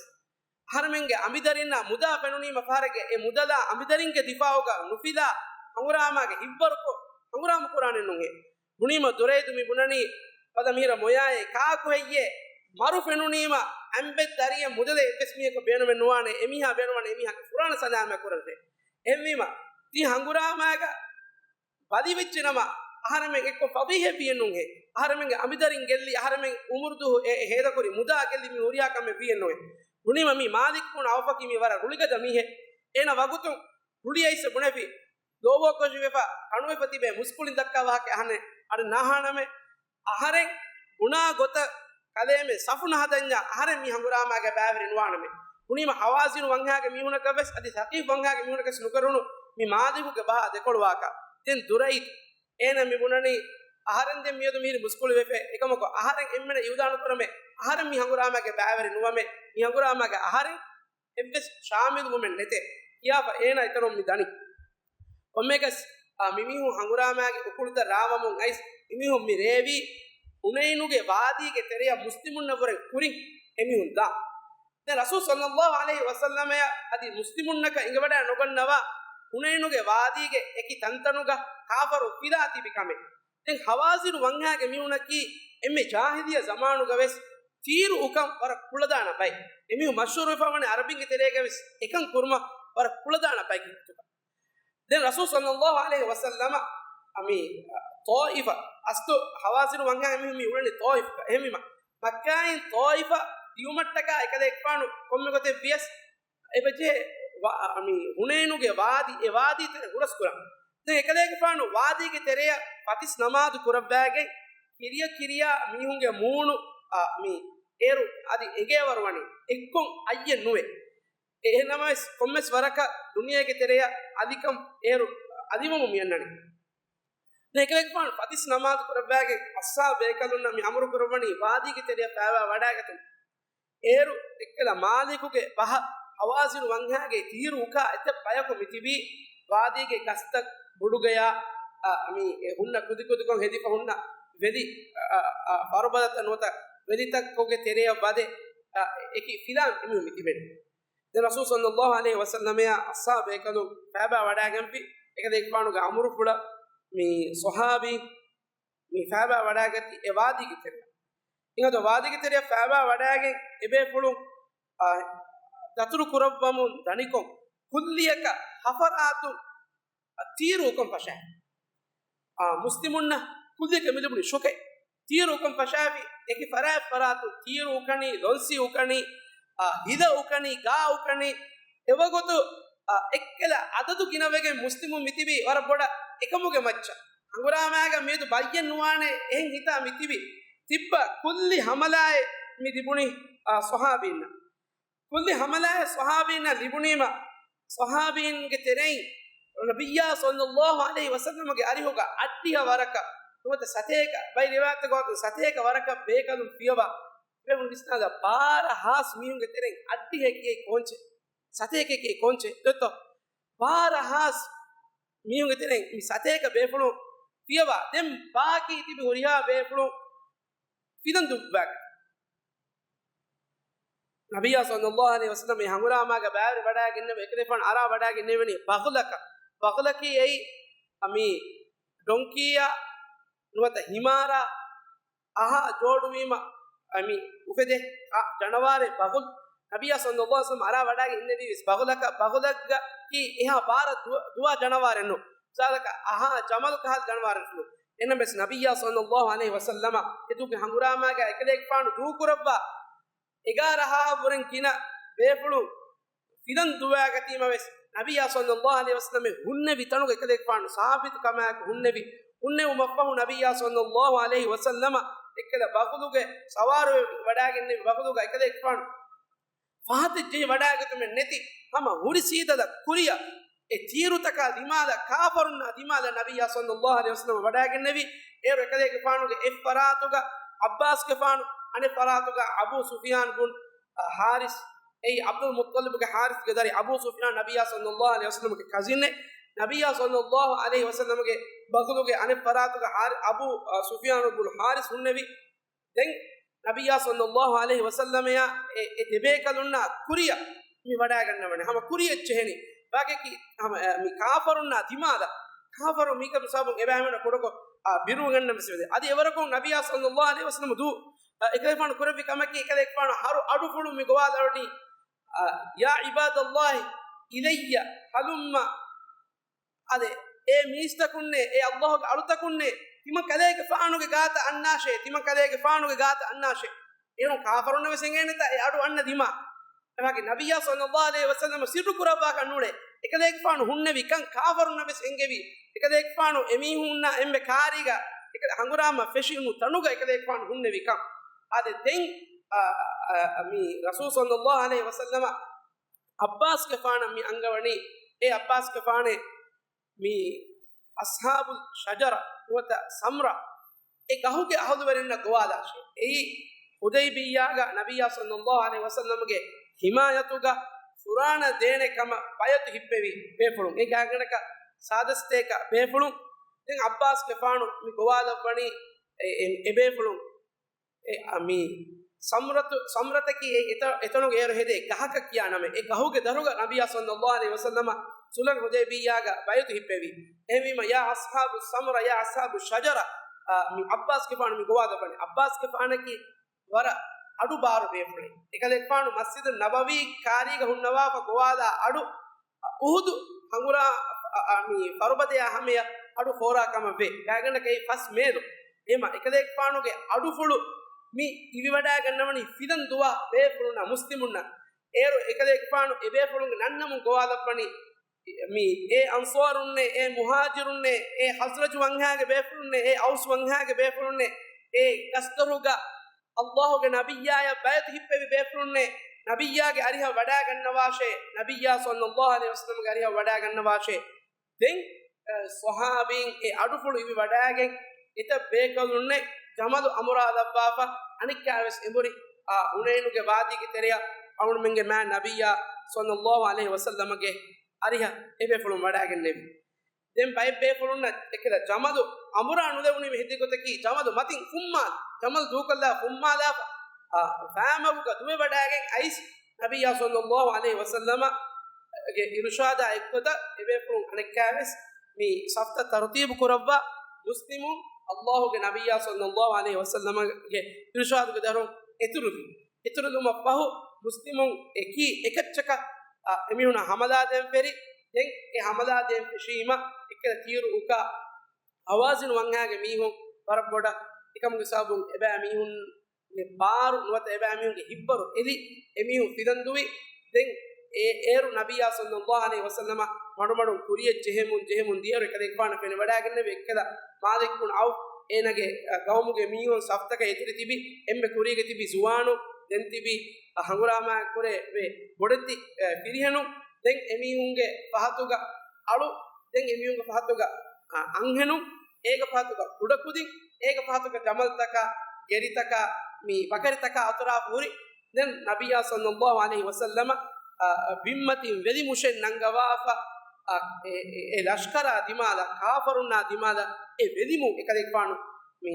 އަހަރެމެންގެ އަނބިދަރިންނާ މުދާ ފެނުނީމަ ފަހަރެއްގެ އެ މުދަލާ އަނބިދަރިންގެ ދިފާއުގަ ނުފިލާ ހަނގުރާމާގެ ހިއްވަރުކޮށް ހަނގުރާމަ ކުރާނެއްނުހޭ. ބުނީމަ ދުރައިދު މި ބުނަނީ ފަދަ މީރަ މޮޔާއޭ ކާކު ހެއްޔޭ މަރު ފެނުނީމަ އަނބެއް ދަރިއެއް މުދަލެއް އެއްވެސް މީހަކަށް ބޭނުމެއް ނުވާނެ، އެމީހާ ބޭނުންވާނެ އެމީހާގެ ފުރާނަ ސަލާމަތް ކުރަން ރޭ. އެހެންވީމަ ތި ހަނގުރާމާގަ ބަލިވެއްޖެ ނަމަ، އަހަރެމެން އެއްކޮށް ފަޟީޙަތް ވީއެއްނުހޭ. އަހަރެމެންގެ އަނބިދަރިން ގެއްލި، އަހަރެމެން އުމުރުދުވަހު އެ، އެ ހޭދަކުރި މުދާ ގެއްލި މި ހުރިހާ ކަމެއް ވީއެއްނުހޭ. ބުނީމަ މި މާލިކު ބުން އައުފަކީ މި ވަރަށް ރުޅިގަދަ މީހެއް. އޭނަ ވަގުތުން ރުޅިއައިސް ބުނެފި، ލޯބޯކޮށިވެފަ، ކަނުވެފަ ތިބޭ މުސްކުޅިން ދައްކާ ވާހަކަ އަހަނެ، އަޑި ނާހާނަމެ، އަހަރެން ބުނާ ގޮތަށް ކަލޭމެ ސަފު ނަހަދަންޏާ އަހަރެން މި ހަނގުރާމާގެ ބައިވެރި ނުވާނަމެ. ބުނީމަ ހަވާޒިނު ވަންހާގެ މީހުނަކަށް ވެސް އަދި ސަޤީފް ވަންހާގެ މީހުނަކަށް ނުކެރުނު މި މާލިކުގެ ބަހާ ދެކޮޅުވާކަށް. ދެން ދުރައިދު އޭނަ މި ބުނަނީ އަހަރެން ދެން މިއަދު މިހިރި މުސްކުޅިވެފަ. އެކަމަކު އަހަރެން އެންމެނަށް އިއުލާނު ކުރަމެ، އަހަރެން މި ހަނގުރާމާގެ ބައިވެރި ނުވަމެ، މި ހަނގުރާމާގެ އަހަރެން އެއްވެސް ޝާމިލުވުމެއް ނެތޭ ކިޔާފަ އޭނާ އެތަނުން މި ދަނީ. ކޮންމެއަކަސް، އާ، މިމީހުން ހަނގުރާމާގެ އުކުޅުތައް ރާވަމުން އައިސް، މިމީހުން މި ރޭވީ ހުނައިނުގެ ވާދީގެ ތެރެއަށް މުސްލިމުންނަށްވުރެ ކުރިން އެމީހުން ދާ. ދެން ރަސޫލު ޞައްލައްލާހު ޢަލައިހި ވަސައްލަމަޔަށް އަދި މުސްލިމުންނަކަށް އެނގިވަޑައި ނުގަންނަވާ ހުނައިނުގެ ވާދީގެ އެކި ތަންތަނުގަ ކާފަރު ފިލާ ތިބި ކަމެއް. ދެން ހަވާޒިނު ވަންހާގެ މީހުނަކީ އެންމެ ޖާހިލިއްޔަ ޒަމާނުގަވެސް ތީރު އުކަން ވަރަށް ކުޅަދާނަ ބައެއް. އެމީހުން މަޝްހޫރުވެފަވަނީ އަރަބިންގެ ތެރޭގަވެސް އެކަން ކުރުމަށް ވަރަށް ކުޅަދާނަ ބައެއްގެ ގޮތުގަ. ދެން ރަސޫލު ޞައްލައްލާހު ޢަލައިހި ވަސައްލަމަ މި ޠާއިފަށް، އަސްލު ހަވާޒިނު ވަންހާގެ މީހުން މި އުޅެނީ ޠާއިފަށް. އެހެންވީމަ މައްކާއިން ޠާއިފަށް ދިޔުމަށްޓަކާ އެކަލޭގެފާނު ކޮންމެ ގޮތެއް ވިޔަސް އެބަޖެހޭ ވާ-، މި ހުނައިނުގެ ވާދި، އެ ވާދީ ތެރެ ހުރަސްކުރަން. ދެން އެކަލޭގެފާނު ވާދީގެ ތެރެއަށް ފަތިސް ނަމާދު ކުރައްވާގެން ކިރިޔަ ކިރިޔާ މީހުންގެ މޫނު، އާ، މި އޭރު އަދި އެނގޭވަރު ވަނީ އެއްކޮށް އައްޔެއް ނުވޭ. އެހެންނަމަވެސް ކޮންމެސް ވަރަކަށް ދުނިޔޭގެ ތެރެއަށް އަލިކަން އޭރު އަލިވަމުން މި އަންނަނީ. ދެން އެކަލޭގެފާނު ފަތިސް ނަމާދު ކުރައްވާގެން އަޞްޙާބު ބޭކަލުންނަށް މި އަމުރު ކުރައްވަނީ ވާދީގެ ތެރެއަށް ފައިވާ ވަޑާގަތުން. އޭރު އެއްކަލަ މާލިކުގެ ބަހަށް ހަވާޒިނު ވަންހާގެ ތީރު އުކާ އެތައް ބަޔަކު މިތިބީ ވާދީގެ ގަސްތައް ބުޑުގަޔާ، އަ، މި އެ ހުންނަ ކުދިކުދިކޮށް ހެދިފަ ހުންނަ ވެލި، އަ، އަ، ފަރުބަދަތައް ނުވަތަ ވެލިތައްކޮގެ ތެރެއަށް ވަދެ، އަ، އެކި ފިލާން އެމީހުން މިތިބެނީ. ދެން ރަސޫލު ޞައްލައްލާހު ޢަލައިހި ވަސައްލަމަޔާ އަޞްޙާބު ބޭކަލުން ފައިބާ ވަޑާގެންފި އެކަލޭގެފާނުގެ އަމުރުފުޅަށް މި ޞަޙާބީ މި ފައިބާ ވަޑާގަތީ އެ ވާދީގެ ތެރެއަށް. އިނގޭތޯ ވާދީގެ ތެރެއަށް ފައިބާ ވަޑާގެން އެބޭފުޅުން، އާ، ދަތުރު ކުރައްވަމުން ދަނިކޮށް ކުއްލިއަކަށް ހަފަރާތުން އަ، ތީރު އުކަން ފަށާ. އާ، މުސްލިމުންނަށް ކުއްލިއަކަށް މި ލިބުނީ ޝޮކެއް. ތީރު އުކަން ފަށާފި އެކި ފަރާތް ފަރާތުން ތީރު އުކަނީ، ލޮންސި އުކަނީ، އާ، ހިލަ އުކަނީ، ގާ އުކަނީ، އެވަގުތު، އާ، އެއްކަލަ އަދަދު ގިނަވެގެން މުސްލިމުން މިތިބީ ވަރަށް ބޮޑަށް އެކަމުގެ މައްޗަށް. ހަނގުރާމާގަ މިއަދު ބައްޔެއް ނުވާނެ އެހެން ހިތާ މިތިބީ. ތިއްބަ ކުއްލި ހަމަލާއެއް މި ލިބުނީ، އާ، ޞަޙާބީންނަށް. ކުއްލި ހަމަލާއެއް ޞަޙާބީންނަށް ލިބުނީމަ، ޞަޙާބީންގެ ތެރެއިން ނަބިއްޔާ ޞައްލައްލާހު ޢަލައިހި ވަސައްލަމަގެ އަރިހުގަ އައްޑިހަ ވަރަކަށް، ނުވަތަ ސަތޭކަ، ބައި ރިވާޔަތްތަކުގަ ސަތޭކަ ވަރަކަށް ބޭކަލުން ފިޔަވާ، ބޭފުޅުން ވިސްނާލާ ބާރަ ހާސް މީހުންގެ ތެރެއިން އައްޑިހަ ކިޔައީ ކޯންޗެއް؟ ސަތޭކަ ކިޔައީ ކޯންޗެއް؟ ދެއްތޯ؟ ބާރަ ހާސް މީހުންގެ ތެރެއިން މި ސަތޭކަ ބޭފުޅުން ފިޔަވާ، ދެން ބާކީ ތިބި ހުރިހާ ބޭފުޅުން ފިލަން ދުއްވާގަތީ. ނަބިއްޔާ ޞައްލައްލާހު ޢަލައިހި ވަސައްލަމަ މި ހަނގުރާމާގަ ބައިވެރިވަޑާގެންނެވި އެކަލޭގެފާނު އަރާ ވަޑާގެންނެވެނީ ބަޣުލަކަށް. ބަޣުލަކީ އެއީ މި ޑޮންކީއާ ނުވަތަ ހިމާރާ އަހާ ޖޯޑުވީމަ މި އުފެދޭ އާ ޖަނަވާރެއް ބަޣުލް. ނަބިއްޔާ ޞައްލައްލާހު ޢަލައިހި ވަސައްލަމަ އަރާ ވަޑާގެންނެވީ ވެސް ބަޣުލަކަށް. ބަޣުލަކީ އެހާ ބާރަށް ދުވާ، ދުވާ ޖަނަވާރެއް ނޫން. މިސާލަކަށް އަހާ ޖަމަލު ކަހަލަ ޖަނަވާރެއް ނޫން. އެހެންނަމަވެސް ނަބިއްޔާ ޞައްލައްލާހު ޢަލައިހި ވަސައްލަމަ އެދުވެ ހަނގުރާމާގަ އެކަލޭގެފާނު ދޫކުރައްވާ އެގާރަ ހާހަށްވުރެން ގިނަ ބޭފުޅުން ފިލަން ދުވާގަތީމަވެސް، ނަބިއްޔާ ޞައްލައްލާހު ޢަލައިހި ވަސައްލަމަ ހުންނެވި ތަނުގަ އެކަލޭގެފާނު ސާބިތު ކަމާއެކު ހުންނެވި، ހުންނެވުމަށްފަހު ނަބިއްޔާ ޞައްލައްލާހު ޢަލައިހި ވަސައްލަމަ އެއްކަލަ ބަޣުލުގެ ސަވާރުވެ ވަޑާގެންނެވި ބަޣުލުގަ އެކަލޭގެފާނު ފަހަތެއް ޖެހި ވަޑާގަތުމެއް ނެތި ހަމަ ހުރި ސީދަލަށް ކުރިއަށް އެ ތީރުތަކާ ދިމާލަށް، ކާފަރުންނާ ދިމާލަށް ނަބިއްޔާ ޞައްލައްލާހު ޢަލައިހި ވަސައްލަމަ ވަޑާގެންނެވި. އޭރު އެކަލޭގެފާނުގެ އެއްފަރާތުގަ ޢައްބާސްގެފާނު، އަނެއް ފަރާތުގަ އަބޫ ސުފިޔާން ބުން ޙާރިސް، އެއީ ޢަބްދުލް މުއްޠަލިބުގެ ޙާރިސްގެ ދަރި އަބޫ ސުފިޔާން ނަބިއްޔާ ޞައްލައްލާހު ޢަލައިހި ވަސައްލަމަގެ ކަޒިނެއް. ނަބިއްޔާ ޞައްލައްލާހު ޢަލައިހި ވަސައްލަމްގެ ބަޣުލުގެ އަނެއް ފަރާތުގަ ހާރި-، އަބޫ، އަ، ސުފްޔާނު ބުނު ޙާރިސް ހުންނެވި. ދެން ނަބިއްޔާ ޞައްލައްލާހު ޢަލައިހި ވަސައްލަމަޔާ އެ، އެ ދެބޭކަލުންނާ ކުރިއަށް މި ވަޑާގަންނަވަނީ. ހަމަ ކުރިއަށް ޖެހެނީ. ބާކީ ހަމަ، އަ، މި ކާފަރުންނާ ދިމާލަށް. ކާފަރު މީގެ ސަބަބުން އެބައިމީހުންނަށް ކުޑަކޮށް، އާ، ބިރުވެގަންނަން ވެސް ވެދޭ. އަދި އެވަރަކުން ނަބިއްޔާ ޞައްލައްލާހު ޢަލައިހި ވަސައްލަމަ ދޫ، އަ، އެކަލޭގެފާނު ކުރެއްވި ކަމަކީ، އެކަލޭގެފާނު ހަރު އަޑުފުޅު މި ގޮވާލަވަނީ، އާ، يا عباد الله إلي هلم. އާދެ، އޭ މީސްތަކުންނޭ، އޭ ﷲގެ އަޅުތަކުންނޭ، ތިމަން ކަލޭގެފާނުގެ ގާތަށް އަންނާށޭ، ތިމަން ކަލޭގެފާނުގެ ގާތަށް އަންނާށޭ. އޭރުން ކާފަރުންނަށް ވެސް އެނގޭނެތާ އެ އަޑު އަންނަ ދިމާ. އެމާގެ ނަބިއްޔާ ޞައްލައްލާހު ޢަލައިހި ވަސައްލަމަ ސިއްރު ކުރައްވާކަށް ނޫޅޭ. އެކަލޭގެފާނު ހުންނެވި ކަން ކާފަރުންނަށް ވެސް އެނގެވި. އެކަލޭގެފާނު އެމީހުންނާ އެންމެ ކާރީގަ އެކަލޭ ހަނގުރާމަ ފެށި އިން ތަނުގަ އެކަލޭގެފާނު ހުންނެވި ކަން. އާދެ، ދެން، އާ، އާ، މި ރަސޫލު ޞައްލައްލާހު ޢަލައިހި ވަސައްލަމަ ޢައްބާސްގެފާނަށް މި އަންގަވަނީ، އޭ ޢައްބާސްގެފާނޭ، މި އަޞްޙާބުލް ޝަޖަރަ ނުވަތަ ސަމްރަ އެ ގަހުގެ އަހުލުވެރިންނަށް ގޮވާލާށޭ. އެއީ ޙުދައިބިއްޔާގަ ނަބިއްޔާ ޞައްލައްލާހު ޢަލައިހި ވަސައްލަމްގެ ޙިމާޔަތުގަ ފުރާނަ ދޭނެ ކަމަށް ބަޔަތު ހިއްޕެވި ބޭފުޅުން. އެ ގާތްގަނޑަކަށް ސާދަސްތޭކަ ބޭފުޅުން. ދެން ޢައްބާސްގެފާނު މި ގޮވާލައްވަނީ އެ، އެ، އެ ބޭފުޅުން. އެ، އަ، މި ސަމްރަތު، ސަމްރަތަކީ އެ އެތަ-، އެތަނުގެ އޭރު ހެދޭ ގަހަކަށް ކިޔާ ނަމެއް. އެ ގަހުގެ ދަށުގަ ނަބިއްޔާ ޞައްލައްލާހު ޢަލައިހި ވަސައްލަމަ ޞުލްޙުލް ޙުދައިބިއްޔާގަ ބަޔަތު ހިއްޕެވި. އެހެންވީމަ، يا أصحاب السمرة يا أصحاب الشجرة، އަ، މި ޢައްބާސްގެފާނު މި ގޮވާލައްވަނީ. ޢައްބާސްގެފާނަކީ ވަރަށް އަޑު ބާރު ބޭފުޅެއް. އެކަލޭގެފާނު މަސްޖިދު ނަބަވީ ކާރީގަ ހުންނަވާފަ ގޮވާލާ އަޑު އުހުދު ހަނގުރާ، އަ، އަ، މި ފަރުބަދަޔާ ހަމަޔަށް އަޑު ފޯރާ ކަމަށް ވޭ. ގާތްގަނޑަކަށް އެއީ ފަސް މޭލު. އެހެންވީމަ އެކަލޭގެފާނުގެ އަޑުފުޅު މި އިވިވަޑާގަންނަވަނީ ފިލަން ދުވާ ބޭފުޅުންނާ މުސްލިމުންނަށް. އޭރު އެކަލޭގެފާނު އެބޭފުޅުންގެ ނަންނަމުން ގޮވާލައްވަނީ، މި އޭ އަންޞާރުންނޭ، އޭ މުހާޖިރުންނޭ، އޭ ޚަޒްރަޖު ވަންހާގެ ބޭފުޅުންނޭ، އޭ އައުސް ވަންހާގެ ބޭފުޅުންނޭ، އޭ ގަސްދޮރުގަ ﷲގެ ނަބިއްޔާޔަށް ބަޔަތު ހިއްޕެވި ބޭފުޅުންނޭ، ނަބިއްޔާގެ އަރިހަށް ވަޑާގަންނަވާށޭ، ނަބިއްޔާ ޞައްލައްލާހު ޢަލައިހި ވަސައްލަމްގެ އަރިހަށް ވަޑާގަންނަވާށޭ. ދެން، އަ، ޞަޙާބީން އެ އަޑުފުޅު އިވި ވަޑާގެން އެތައް ބޭކަލުންނެއް ޖަމަލު އަމުރާލައްވާފަ، އަނެއްކާވެސް އެނބުރި، އާ، ޙުނައިނުގެ ވާދީގެ ތެރެއަށް އަޅުމެންގެ މާތް ނަބިއްޔާ ޞައްލައްލާހު ޢަލައިހި ވަސައްލަމްގެ އަރިހަށް އެބޭފުޅުން ވަޑާގެންނެވި. ދެން ބައެއް ބޭފުޅުންނަށް އެކަލަ ޖަމަލު އަނބުރާ ނުލެވުނީމަ ހެދި ގޮތަކީ، ޖަމަލު މަތިން ފުއްމާލި، ޖަމަލު ދޫކޮށްލާ ފުއްމާލާފަ، އާ، ފައިމަގުގަ ދުވެވަޑާގެން އައިސް، ނަބިއްޔާ ޞައްލައްލާހު ޢަލައިހި ވަސައްލަމަ ގެ އިރުޝާދާ އެއްގޮތަށް އެބޭފުޅުން އަނެއްކާވެސް މި ސަފްތައް ތަރުތީބު ކުރައްވާ، މުސްލިމުން ﷲގެ ނަބިއްޔާ ޞައްލައްލާހު ޢަލައިހި ވަސައްލަމަގެ އިރުޝާދުގެ ދަށުން އެތުރުވި. އެތުރުލުމަށް ފަހު، މުސްލިމުން އެކީ އެކައްޗަކަށް، އަ، އެމީހުންނަށް ހަމަލާ ދޭން ފެށި. ދެން އެ ހަމަލާ ދޭން ފެށީމަ، އެކަލަ ތީރު އުކާ، ހަވާޒިން ވަންހާގެ މީހުން ވަރަށް ބޮޑަށް އެކަމުގެ ސަބަބުން އެބައިމީހުންގެ ބާރު ނުވަތަ އެބައިމީހުންގެ ހިތްބަރު އެލި، އެމީހުން ފިލަންދުވި. ދެން އޭ، އޭރު ނަބިއްޔާ ޞައްލައްލާހު ޢަލައިހި ވަސައްލަމަ މަޑުމަޑުން ކުރިޔަށް ޖެހެމުން، ޖެހެމުން ދިޔައިރު އެކަލޭގެފާނަށް ފެނިވަޑާގެންނެވި އެއްކަލަ މާލިކް ބުން ޢައުފް އޭނަގެ، އަ، ޤައުމުގެ މީހުން ސަފްތަކަށް އެތުރި ތިބި، އެންމެ ކުރީގަ ތިބި ޒުވާނުން، ދެން ތިބި، އަ، ހަނގުރާމަ ކުރެވޭ ބޮޑެތި، އަ، ފިރިހެނުން. ދެން އެމީހުންގެ ފަހަތުގަ އަޅު، ދެން އެމީހުންގެ ފަހަތުގަ، އަ، އަންހެނުން، އޭގެ ފަހަތުގަ ކުޑަކުދިން، އޭގެ ފަހަތުގަ ޖަމަލްތަކާ، ގެރިތަކާ، މި ބަކަރިތަކާ އަތުރާފަ ހުރި. ދެން ނަބިއްޔާ ޞައްލައްލާހު ޢަލައިހި ވަސައްލަމަ، އަ، ބިންމަތިން ވެލި މުށެއް ނަންގަވާފަ، އަ، އެ، އެ، އެ ލަޝްކަރާ ދިމާލަށް، ކާފަރުންނާ ދިމާލަށް އެ ވެލިމުށް އެކަލޭގެފާނު މި،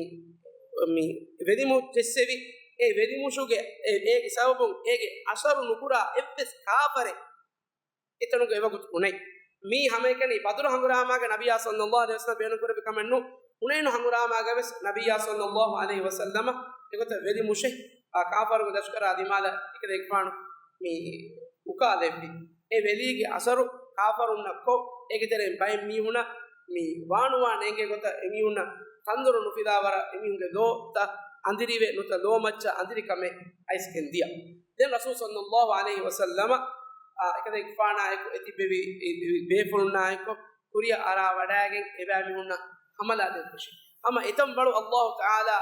މި ވެލިމުށް ޖެއްސެވި. އެ ވެލިމުށުގެ އެ، އޭގެ ސަބަބުން އޭގެ އަސަރު ނުކުރާ އެއްވެސް ކާފަރެއް އެތަނުގަ އެވަގުތު ހުނެއް. މީ ހަމައެކަނި ބަދުރު ހަނގުރާމާގަ ނަބިއްޔާ ޞައްލައްލާހު ޢަލައިހި ވަސައްލަމަ ބޭނުންކުރެއްވި ކަމެއް ނޫން. ހުނައިނު ހަނގުރާމާގަވެސް ނަބިއްޔާ ޞައްލައްލާހު ޢަލައިހި ވަސައްލަމަ އެގޮތަށް ވެލި މުށެއް، އާ، ކާފަރުންގެ ލަޝްކަރާ ދިމާލަށް އެކަލޭގެފާނު މި އުކާލެއްވި. އެ ވެލީގެ އަސަރު ކާފަރުންނަށް ކޮށް، އޭގެ ތެރެއިން ބައެއް މީހުނަށް މި ވާނުވާ ނޭނގޭ ގޮތަށް އެމީހުންނަށް ތަންދޮރު ނުފިލާވަރަށް އެމީހުންގެ ލޯތައް އަނދިރިވެ ނުތަ ލޯ މައްޗަށް އަނދިރި ކަމެއް އައިސްގެން ދިޔަ. ދެން ރަސޫލު ޞައްލައްލާހު ޢަލައިހި ވަސައްލަމަ، އާ، އެކަލޭގެފާނާއެކު އެތިބެވި އެ، އެ، ބޭފުޅުންނާއެކު ކުރިއަށް އަރާ ވަޑާގެން އެބައިމީހުންނަށް ހަމަލާ ދޭން ފެށި. ހަމަ އެތަން ވަޅު އައްލާހު ތަޢާލާ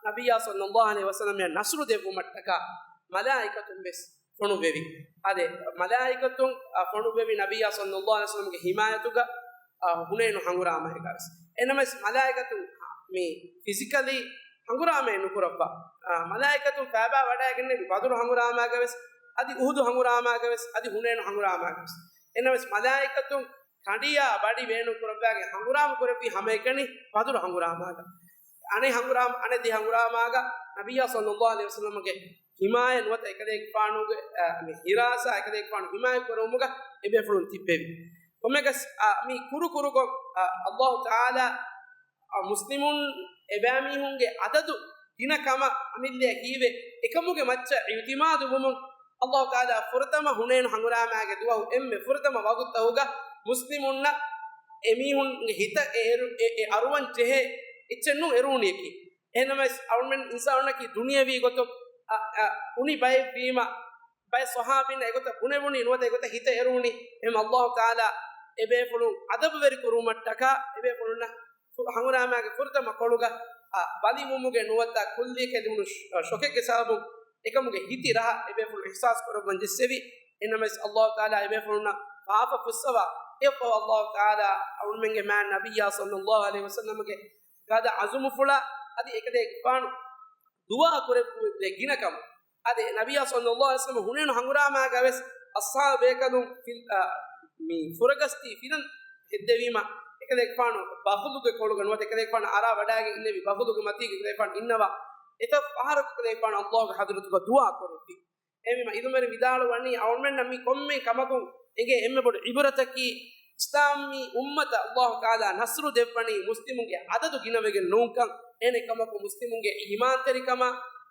ނަބިއްޔާ ޞައްލައްލާހު ޢަލައިހި ވަސައްލަމައަށް ނަޞްރު ދެއްވުމަށްޓަކާ މަލާއިކަތުން ވެސް ފޮނުއްވެވި. އާދެ، މަލާއިކަތުން، އަ، ފޮނުއްވެވި ނަބިއްޔާ ޞައްލައްލާހު ޢަލައިހި ވަސައްލަމަގެ ހިމާޔަތުގަ، އަ، ހުނައިނު ހަނގުރާމައިގަވެސް. އެނަމަވެސް މަލާއިކަތުން މި ފިޒިކަލީ ހަނގުރާމައެއް ނުކުރައްވާ. އަ، މަލާއިކަތުން ފައިބާ ވަޑައިގެންނެވި ބަދުރު ހަނގުރާމާގަވެސް، އަދި އުހުދު ހަނގުރާމާގަވެސް، އަދި ހުނައިނު ހަނގުރާމާގަވެސް. އެނަމަވެސް މަލާއިކަތުން ކަނޑިޔާ ބަޑި ބޭނުން ކުރައްވާގެން ހަނގުރާމަ ކުރެއްވީ ހަމައެކަނި ބަދުރު ހަނގުރާމާގަ. އަނެއް ހަނގުރާމަ، އަނެއް ދި ހަނގުރާމާގަ ނަބިއްޔާ ޞައްލައްލާހު ޢަލައިހި ވަސައްލަމަގެ ހިމާޔަތް ނުވަތަ އެކަލޭގެފާނުގެ، އަ، މި ހިރާސާ އެކަލޭގެފާނު ހިމާޔަތް ކުރެވުމުގަ އެބޭފުޅުން ތިއްބެވި. ކޮންމެއަކަސް، އަ، މި ކުރު ކުރުކޮށް، އަ، އައްލާހު ތަޢާލާ، އަ، މުސްލިމުން އެބައިމީހުންގެ އަދަދު ގިނަ ކަމަށް އަމިއްލައަށް ހީވެ، އެކަމުގެ މައްޗަށް އިއުތިމާދު ވުމުން، އައްލާހު ތަޢާލާ ފުރަތަމަ ހުނައިނު ހަނގުރާމާގެ ދުވަހު އެންމެ ފުރަތަމަ ވަގުތުތަކުގަ މުސްލިމުންނަށް އެމީހުންގެ ހިތަށް އެ އެރު-، އެ، އެ އަރުވަން ޖެހޭ އެއްޗެއް ނޫން އެރުވުނީކީ. އެހެންނަމަވެސް އަޅުމެން އިންސާނުންނަކީ ދުނިޔަވީ ގޮތުން، އަ، އަ، އުނި ބައެއް ވީމަ، ބައެއް ޞަޙާބީންނަށް އެގޮތަށް ބުނެވުނީ ނުވަތަ އެގޮތަށް ހިތަށް އެރުވުނީ. އެހެން އައްލާހު ތަޢާލާ އެބޭފުޅުން އަދަބުވެރި ކުރުވުމަށްޓަކާ އެބޭފުޅުންނަށް ފު-، ހަނގުރާމާގެ ފުރަތަމަ ކޮޅުގަ، އަ، ބަލިވުމުގެ ނުވަތަ ކުއްލިއަކަށް ލިބުނު ޝޮ-، ޝޮކެއްގެ ސަބަބުން އެކަމުގެ ހިތި ރަހަ އެބޭފުޅުން އިޙްސާސް ކުރައްވަން ޖެއްސެވި. އެހެންނަމަވެސް އައްލާހު ތަޢާލާ އެބޭފުޅުންނަށް ފާފަ ފުއްސަވާ، އެއަށްފަހު އައްލާހު ތަޢާލާ އަޅުމެންގެ މާތް ނަބިއްޔާ ޞައްލައްލާހު ޢަލައިހި ވަސައްލަމަގެ ގަދަ ޢަޒުމުފުޅާ އަދި އެކަލޭގެފާނު ދުޢާ ކުރެއްވި ގިނަކަމު. އަދި ނަބިއްޔާ ޞައްލައްލާހު ޢަލައިހި ވަސައްލަމަ ހުނައިނު ހަނގުރާމާގަވެސް އަޞްޙާބު ބޭކަލުން ފިލް-، އާ، މި ފުރަގަސްތީ ފިލަން ހެއްދެވީމަ، އެކަލޭގެފާނު ބަޚުލުގެ ކޮޅުގަ ނުވަތަ އެކަލޭގެފާނު އަރާ ވަޑައިގެން އިންނެވި ބަޚުލުގެ މަތީގަ އެކަލޭގެފާނު އިންނަވާ، އެތައް ފަހަރަކު އެކަލޭގެފާނު އައްލާހުގެ ޙަޟްރަތުގަ ދުޢާ ކުރެއްވި. އެހެންވީމަ އިލްމުވެރިން ވިދާޅުވަނީ އަޅުމެންނަށް މި ކޮންމެ ކަމަކުން އެނގޭ އެންމެ ބޮޑު ޢިބުރަތަކީ، އިސްލާމީ އުއްމަތަށް އައްލާހު ތަޢާލާ ނަޞްރު ދެއްވަނީ މުސްލިމުންގެ އަދަދު ގިނަވެގެން ނޫންކަން. އެހެނެއް ކަމަކު މުސްލިމުންގެ އީމާންތެރިކަމާ،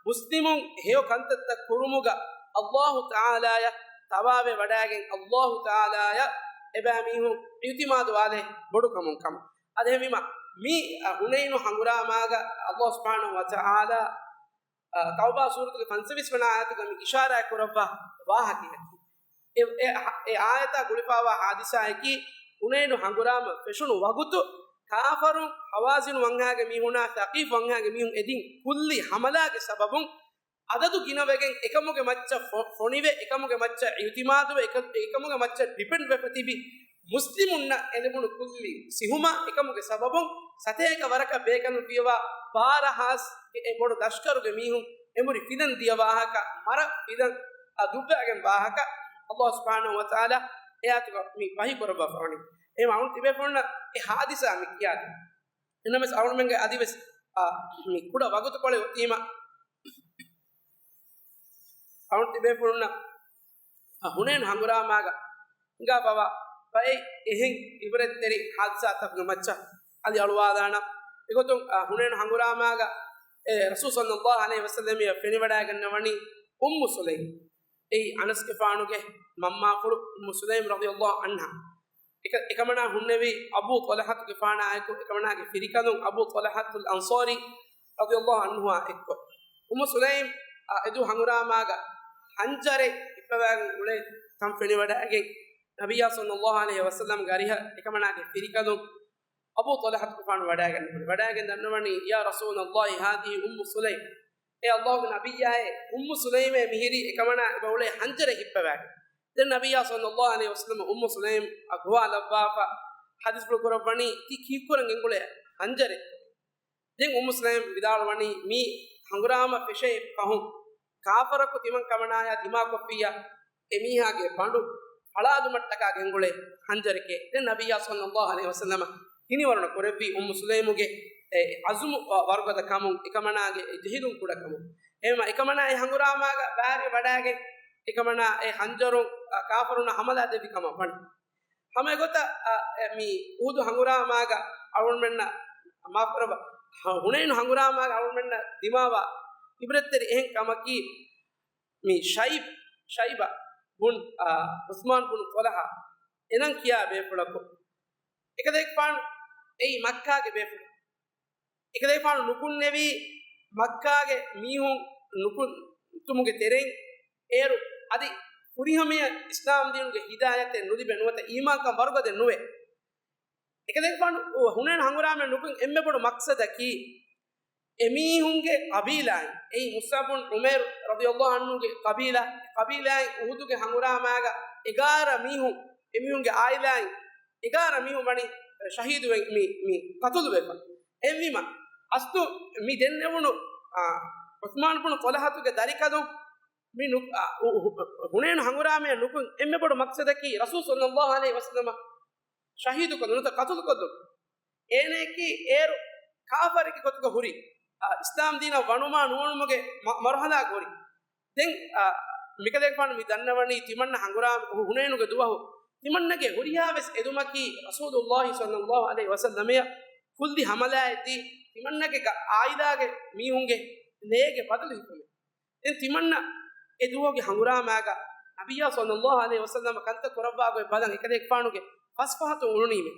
މުސްލިމުން ހެޔޮ ކަންތައްތައް ކުރުމުގަ އައްލާހު ތަޢާލާޔަށް ތަވާވެ ވަޑައިގެން އައްލާހު ތަޢާލާޔަށް އެބައިމީހުން އިޢުތިމާދުވާލޭ ބޮޑު ކަމުން ކަމަށް. އަދި އެހެންވީމަ މި، އަ، ހުނައިނު ހަނގުރާމާގަ އައްލާހު ސުބްޙާނަހު ވަ ތަޢާލާ އަ، ތައުބާ ސޫރަތުގެ ފަންސަވީސް ވަނަ އާޔަތުގަ މި އިޝާރާތް ކުރައްވާ ވާހަކައަކީ. އެ، އެ، އެ އާޔަތާ ގުޅިފައިވާ ހާދިސާއަކީ، ހުނައިނު ހަނގުރާމަ ފެށުނު ވަގުތު، ކާފަރުން ހަވާޒިނު ވަންހާގެ މީހުނާ، ޘަޤީފް ވަންހާގެ މީހުން އެދިން ކުއްލި ހަމަލާގެ ސަބަބުން، އަދަދު ގިނަވެގެން އެކަމުގެ މައްޗަށް ފޮ-، ފޮނިވެ، އެކަމުގެ މައްޗަށް އިޢުތިމާދުވެ، އެކަ-، އެކަމުގެ މައްޗަށް ޑިޕެންޑް ވެފަ ތިބި މުސްލިމުންނަށް އެ ލިބުނު ކުއްލި ސިހުމާ އެކަމުގެ ސަބަބުން ސަތޭކަ ވަރަކަށް ބޭކަލުން ފިޔަވާ ބާރަ ހާސް އެ ބޮޑު ލަޝްކަރުގެ މީހުން އެނބުރި ފިލަން ދިޔަ ވާހަކަ، މަރަށް ފިލަން އަ، ދުއްވާގެން ވާހަކަ، އައްލާހު ސުބްޙާނަހު ވަ ތަޢާލާ އެ އާޔަތުގަ މި ވަޙީ ކުރައްވާފަވަނީ. އެހެން އަޅުން ތިބޭފުޅުންނަށް އެ ހާދިސާ މި ކިޔާދިން. އެނަމެސް އަޅުމެންގެ އަދިވެސް، އާ، މި ކުޑަ ވަގުތުކޮޅެއް އޮތީމަ، އަޅުން ތިބޭފުޅުންނަށް، އާ، ހުނައިނު ހަނގުރާމާގަ ހިނގާފަވާ ބައެއް އެހެން ޢިބްރަތްތެރި ހާދިސާތަކުގެ މައްޗަށް އަލި އަޅުވާލާނަން. އެގޮތުން، އާ، ހުނައިނު ހަނގުރާމާގަ އެ ރަސޫލު ޞައްލައްލާހު ޢަލައިހި ވަސައްލަމަށް ފެނިވަޑައިގަންނަވަނީ އުއްމު ސުލައިމް. އެއީ އަނަސްގެފާނުގެ މަންމާފުޅު އުއްމު ސުލައިމް ރަޟިޔައްލާހު ޢަންހާ. އެކަ-، އެކަމަނާ ހުންނެވީ އަބޫ ޠަލްޙަތުގެފާނާއެކު، އެކަމަނާގެ ފިރިކަލުން އަބޫ ޠަލްޙަތުލް އަންޞާރީ ރަޟިޔައްލާހު ޢަންހުއާ އެއްކޮށް. އުއްމު ސުލައިމް، އާ، އެދު ހަނގުރާމާގަ ހަންޖަރެއް ހިއްޕަވާގެން އުޅޭ ތަން ފެނިވަޑައިގެން، ނަބިއްޔާ ޞައްލައްލާހު ޢަލައިހި ވަސައްލަމްގެ އަރިހަށް އެކަމަނާގެ ފިރިކަލުން އަބޫ ޠަލްޙަތުގެފާނު ވަޑައިގަންނަވަނީ. ވަޑައިގެން ދަންނަވަނީ، "ޔާ ރަސޫލައްލާހި، ހާޛިހި އުއްމު ސުލައިމް." އޭ އައްލާހުގެ ނަބިއްޔާއޭ، އުއްމު ސުލައިމޭ މިހިރީ އެކަމަނާ އެބައުޅޭ ހަންޖަރެއް ހިއްޕަވާގެން. ދެން ނަބިއްޔާ ޞައްލައްލާހު ޢަލައިހި ވަސައްލަމަ އުއްމު ސުލައިމް އަށް ގޮވާލައްވާފަ ޙަދީޘްފުޅު ކުރައްވަނީ، ތި ކީއްކުރަން ގެންގުޅޭ ހަންޖަރެއް؟ ދެން އުއްމު ސުލައިމް ވިދާޅުވަނީ، މި ހަނގުރާމަ ފެށޭ ފަހުން ކާފަރަކު ތިމަން ކަމަނާޔާ ދިމާކޮށްފިއްޔާ، އެމީހާގެ ބަނޑު ފަޅާލުމަށްޓަކާ ގެންގުޅޭ ހަންޖަރެކޭ. ދެން ނަބިއްޔާ ޞައްލައްލާހު ޢަލައިހި ވަސައްލަމަ ހިނިވަރުނަ ކުރެއްވީ އުއްމު ސުލައިމުގެ އެ ޢަޒުމު ވަރުގަދަ ކަމުން، އެކަމަނާގެ އެ ޖެހިލުން ކުޑަ ކަމުން. އެހެންވީމަ އެކަމަނާ އެ ހަނގުރާމާގަ ބައިވެރިވެ ވަޑައިގެން، އެކަމަނާ އެ ޚަންޖަރުން، އަ، ކާފަރުންނަށް ހަމަލާ ދެއްވި ކަމަށް ވަނީ. ހަމަ އެގޮތަށް، އަ، އެ، މި އުޙުދު ހަނގުރާމާގަ އަޅުގަނޑުމެންނަށް، މާފުކުރައްވާ، ހުނައިނު ހަނގުރާމާގަ އަޅުގަނޑުމެންނަށް ދިމާވާ ޢިބްރަތްތެރި އެހެން ކަމަކީ، މި ޝައިބް، ޝައިބާ ބުން، އާ، ޢުޘްމާން ބުން ޠަލްޙާ އެނަން ކިޔާ ބޭފުޅަކު، އެކަލޭގެފާނު އެއީ މައްކާގެ ބޭފުޅެއް. އެކަލޭގެފާނު ނުކުންނެވީ މައްކާގެ މީހުން ނުކުންތުމުގެ ތެރެއިން އޭރު އަދި ފުރިހަމަޔަށް އިސްލާމްދީނުގެ ހިދާޔަތެއް ނުލިބޭ ނުވަތަ އީމާންކަން ވަރުގަދަ ނުވޭ. އެކަލޭގެފާނު ހުނައިނު ހަނގުރާމަ ނުކުން އެންމެ ބޮޑު މަޤްޞަދަކީ، އެމީހުންގެ ޤަބީލާއިން، އެއީ މުޞްޢަބު ބުން ޢުމައިރު ރަޟިޔަﷲ ޢަންހުގެ ޤަބީލާ، ޤަބީލާއިން އުޙުދުގެ ހަނގުރާމާގަ އެގާރަ މީހުން، އެމީހުންގެ ޢާއިލާއިން އެގާރަ މީހުން ވަނީ ޝަހީދުވެ، މި، މި ޤަތުލުވެފަ. އެހެންވީމަ، އަސްލު މި ދެންނެވުނު، އާ، ޢުޘްމާން ބުނު ޠަލްޙަތުގެ ދަރިކަލުން މި ނު-، އާ، އު-، އު-، ހުނައިނު ހަނގުރާމަޔަށް ނުކުން އެންމެ ބޮޑު މަޤްޞަދަކީ ރަސޫލު ޞައްލަﷲ ޢަލައިހި ވަސައްލަމަ ޝަހީދުކޮށްލުން ނުވަތަ ޤަތުލުކޮށްލުން. އޭނައަކީ އޭރު ކާފަރެއްގެ ގޮތުގަ ހުރި، އާ، އިސްލާމް ދީނަށް ވަނުމާ ނުވަނުމުގެ މަ-، މަރުހަލާގަ ހުރި. ދެން، އާ، މިކަލޭގެފާނު މި ދަންނަވަނީ ތިމަންނަ ހަނގުރާމަ ހު-، ހުނޭނުގެ ދުވަހު ތިމަންނަގެ ހުރިހާވެސް އެދުމަކީ ރަސޫލުﷲ ޞައްލަﷲ ޢަލައިހި ވަސައްލަމައަށް ކުއްލި ހަމަލާއެއް ދީ، ތިމަންނަގެ ގަ-، އާއިލާގެ މީހުންގެ ލޭގެ ބަދަލު ހިފުމެއް. ދެން ތިމަންނަ އެ ދުވަހުގެ ހަނގުރާމާގަ ނަބިއްޔާ ޞައްލަﷲ ޢަލައިހި ވަސައްލަމަ ކަންތައް ކުރައްވާ ގޮތް ބަލަން އެކަލޭގެފާނުގެ ފަސްފަހަތުން އުޅުނީމޭ.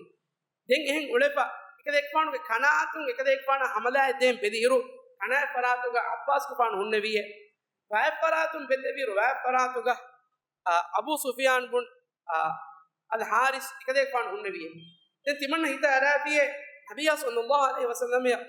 ދެން އެހެން އުޅެފަ، އެކަލޭގެފާނުގެ ކަނާތުން އެކަލޭގެފާނަށް ހަމަލާއެއް ދޭން ބެލިއިރު، ކަނާތް ފަރާތުގަ ޢައްބާސްގެފާނު ހުންނެވިއޭ. ވައެއް ފަރާތުން ބެއްލެވިއިރު، ވައެއް ފަރާތުގަ، އާ، އަބޫ ސުފިޔާން ބުން، އާ، އަލް ޙާރިސް އެކަލޭގެފާނު ހުންނެވިއޭ. ދެން ތިމަންނަ ހިތަށް އަރާފިއޭ ނަބިއްޔާ ޞައްލަﷲ ޢަލައިހި ވަސައްލަމައަށް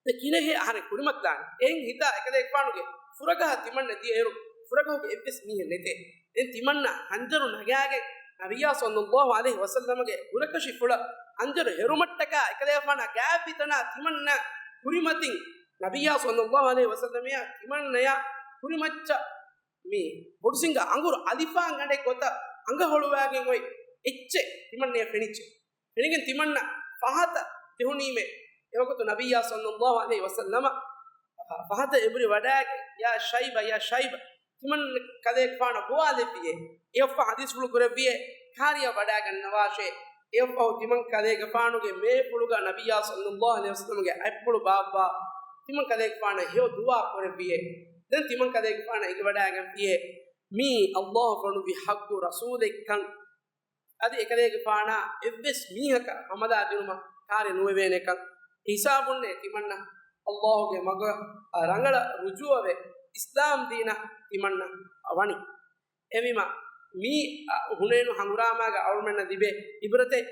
ދެ ކިނެހޭ އަހަރެން ކުރިމަތިލާނެ. އެހެން ހިތާ އެކަލޭގެފާނުގެ ފުރަގަހަށް ތިމަންނަ ދިޔައިރު، ފުރަގަހުގެ އެއްވެސް މީހެއް ނެތޭ. ދެން ތިމަންނަ ހަންޖަރު ނަގާގެން ނަބިއްޔާ ޞައްލަﷲ ޢަލައިހި ވަސައްލަމަގެ ހުރަކަށި ފުޅަށް ހަންޖަރު ހެރުމަށްޓަކާ އެކަލޭގެފާނާ ގާތް ތަނާ ތިމަންނަ ކުރިމަތިން ނަބިއްޔާ ޞައްލަﷲ ޢަލައިހި ވަސައްލަމައާ ތިމަންނަޔާ ކުރިމައްޗަށް މި ބޮޑުސިނގާ އަނގުރު އަލިފާން ގަނޑެއް ގޮތަށް އަނގަ ހޮޅުވާގެން އޮތް އެއްޗެއް ތިމަންނަޔަށް ފެނިއްޖެ. ފެނިގެން ތިމަންނަ ފަހަތަށް ޖެހުނީމޭ. އެވަގުތު ނަބިއްޔާ ޞައްލަﷲ ޢަލައިހި ވަސައްލަމަ ފަހަތަށް އެނބުރި ވަޑައިގެން، "ޔާ ޝައިބަ، ޔާ ޝައިބަ." ތިމަން ކަލޭގެފާނަށް ގޮވާލެއްވިއޭ. އެއަށްފަހު ޙަދީޘްފުޅު ކުރެއްވިއޭ، "ކާރިއަށް ވަޑައިގަންނަވާށޭ." އެއަށްފަހު ތިމަން ކަލޭގެފާނުގެ މޭފުޅުގަ ނަބިއްޔާ ޞައްލަﷲ ޢަލައިހި ވަސައްލަމަގެ އަތްޕުޅު ބާއްވާ، ތިމަން ކަލޭގެފާނަށް ހެޔޮ ދުޢާ ކުރެއްވިއޭ. ދެން ތިމަން ކަލޭގެފާނަށް އެނގިވަޑައިގެންފިއޭ، މީ ﷲ ފޮނުއްވި ޙައްޤު ރަސޫލެއްކަން. އަދި އެކަލޭގެފާނާ އެއްވެސް މީހަކަށް ހަމަލާ ދިނުމަށް ކާރި ނުވެވޭނެކަން. ހިސާބުންނޭ ތިމަންނަ ﷲގެ މަގަށް ރަނގަޅަށް ރުޖޫޢަވެ، އިސްލާމް ދީނަށް ތިމަންނަ ވަނީ. އެހެންވީމަ، މި ހުނޭނު ހަނގުރާމާގަ އަޅުމެންނަށް ލިބޭ ޢިބްރަތެއް،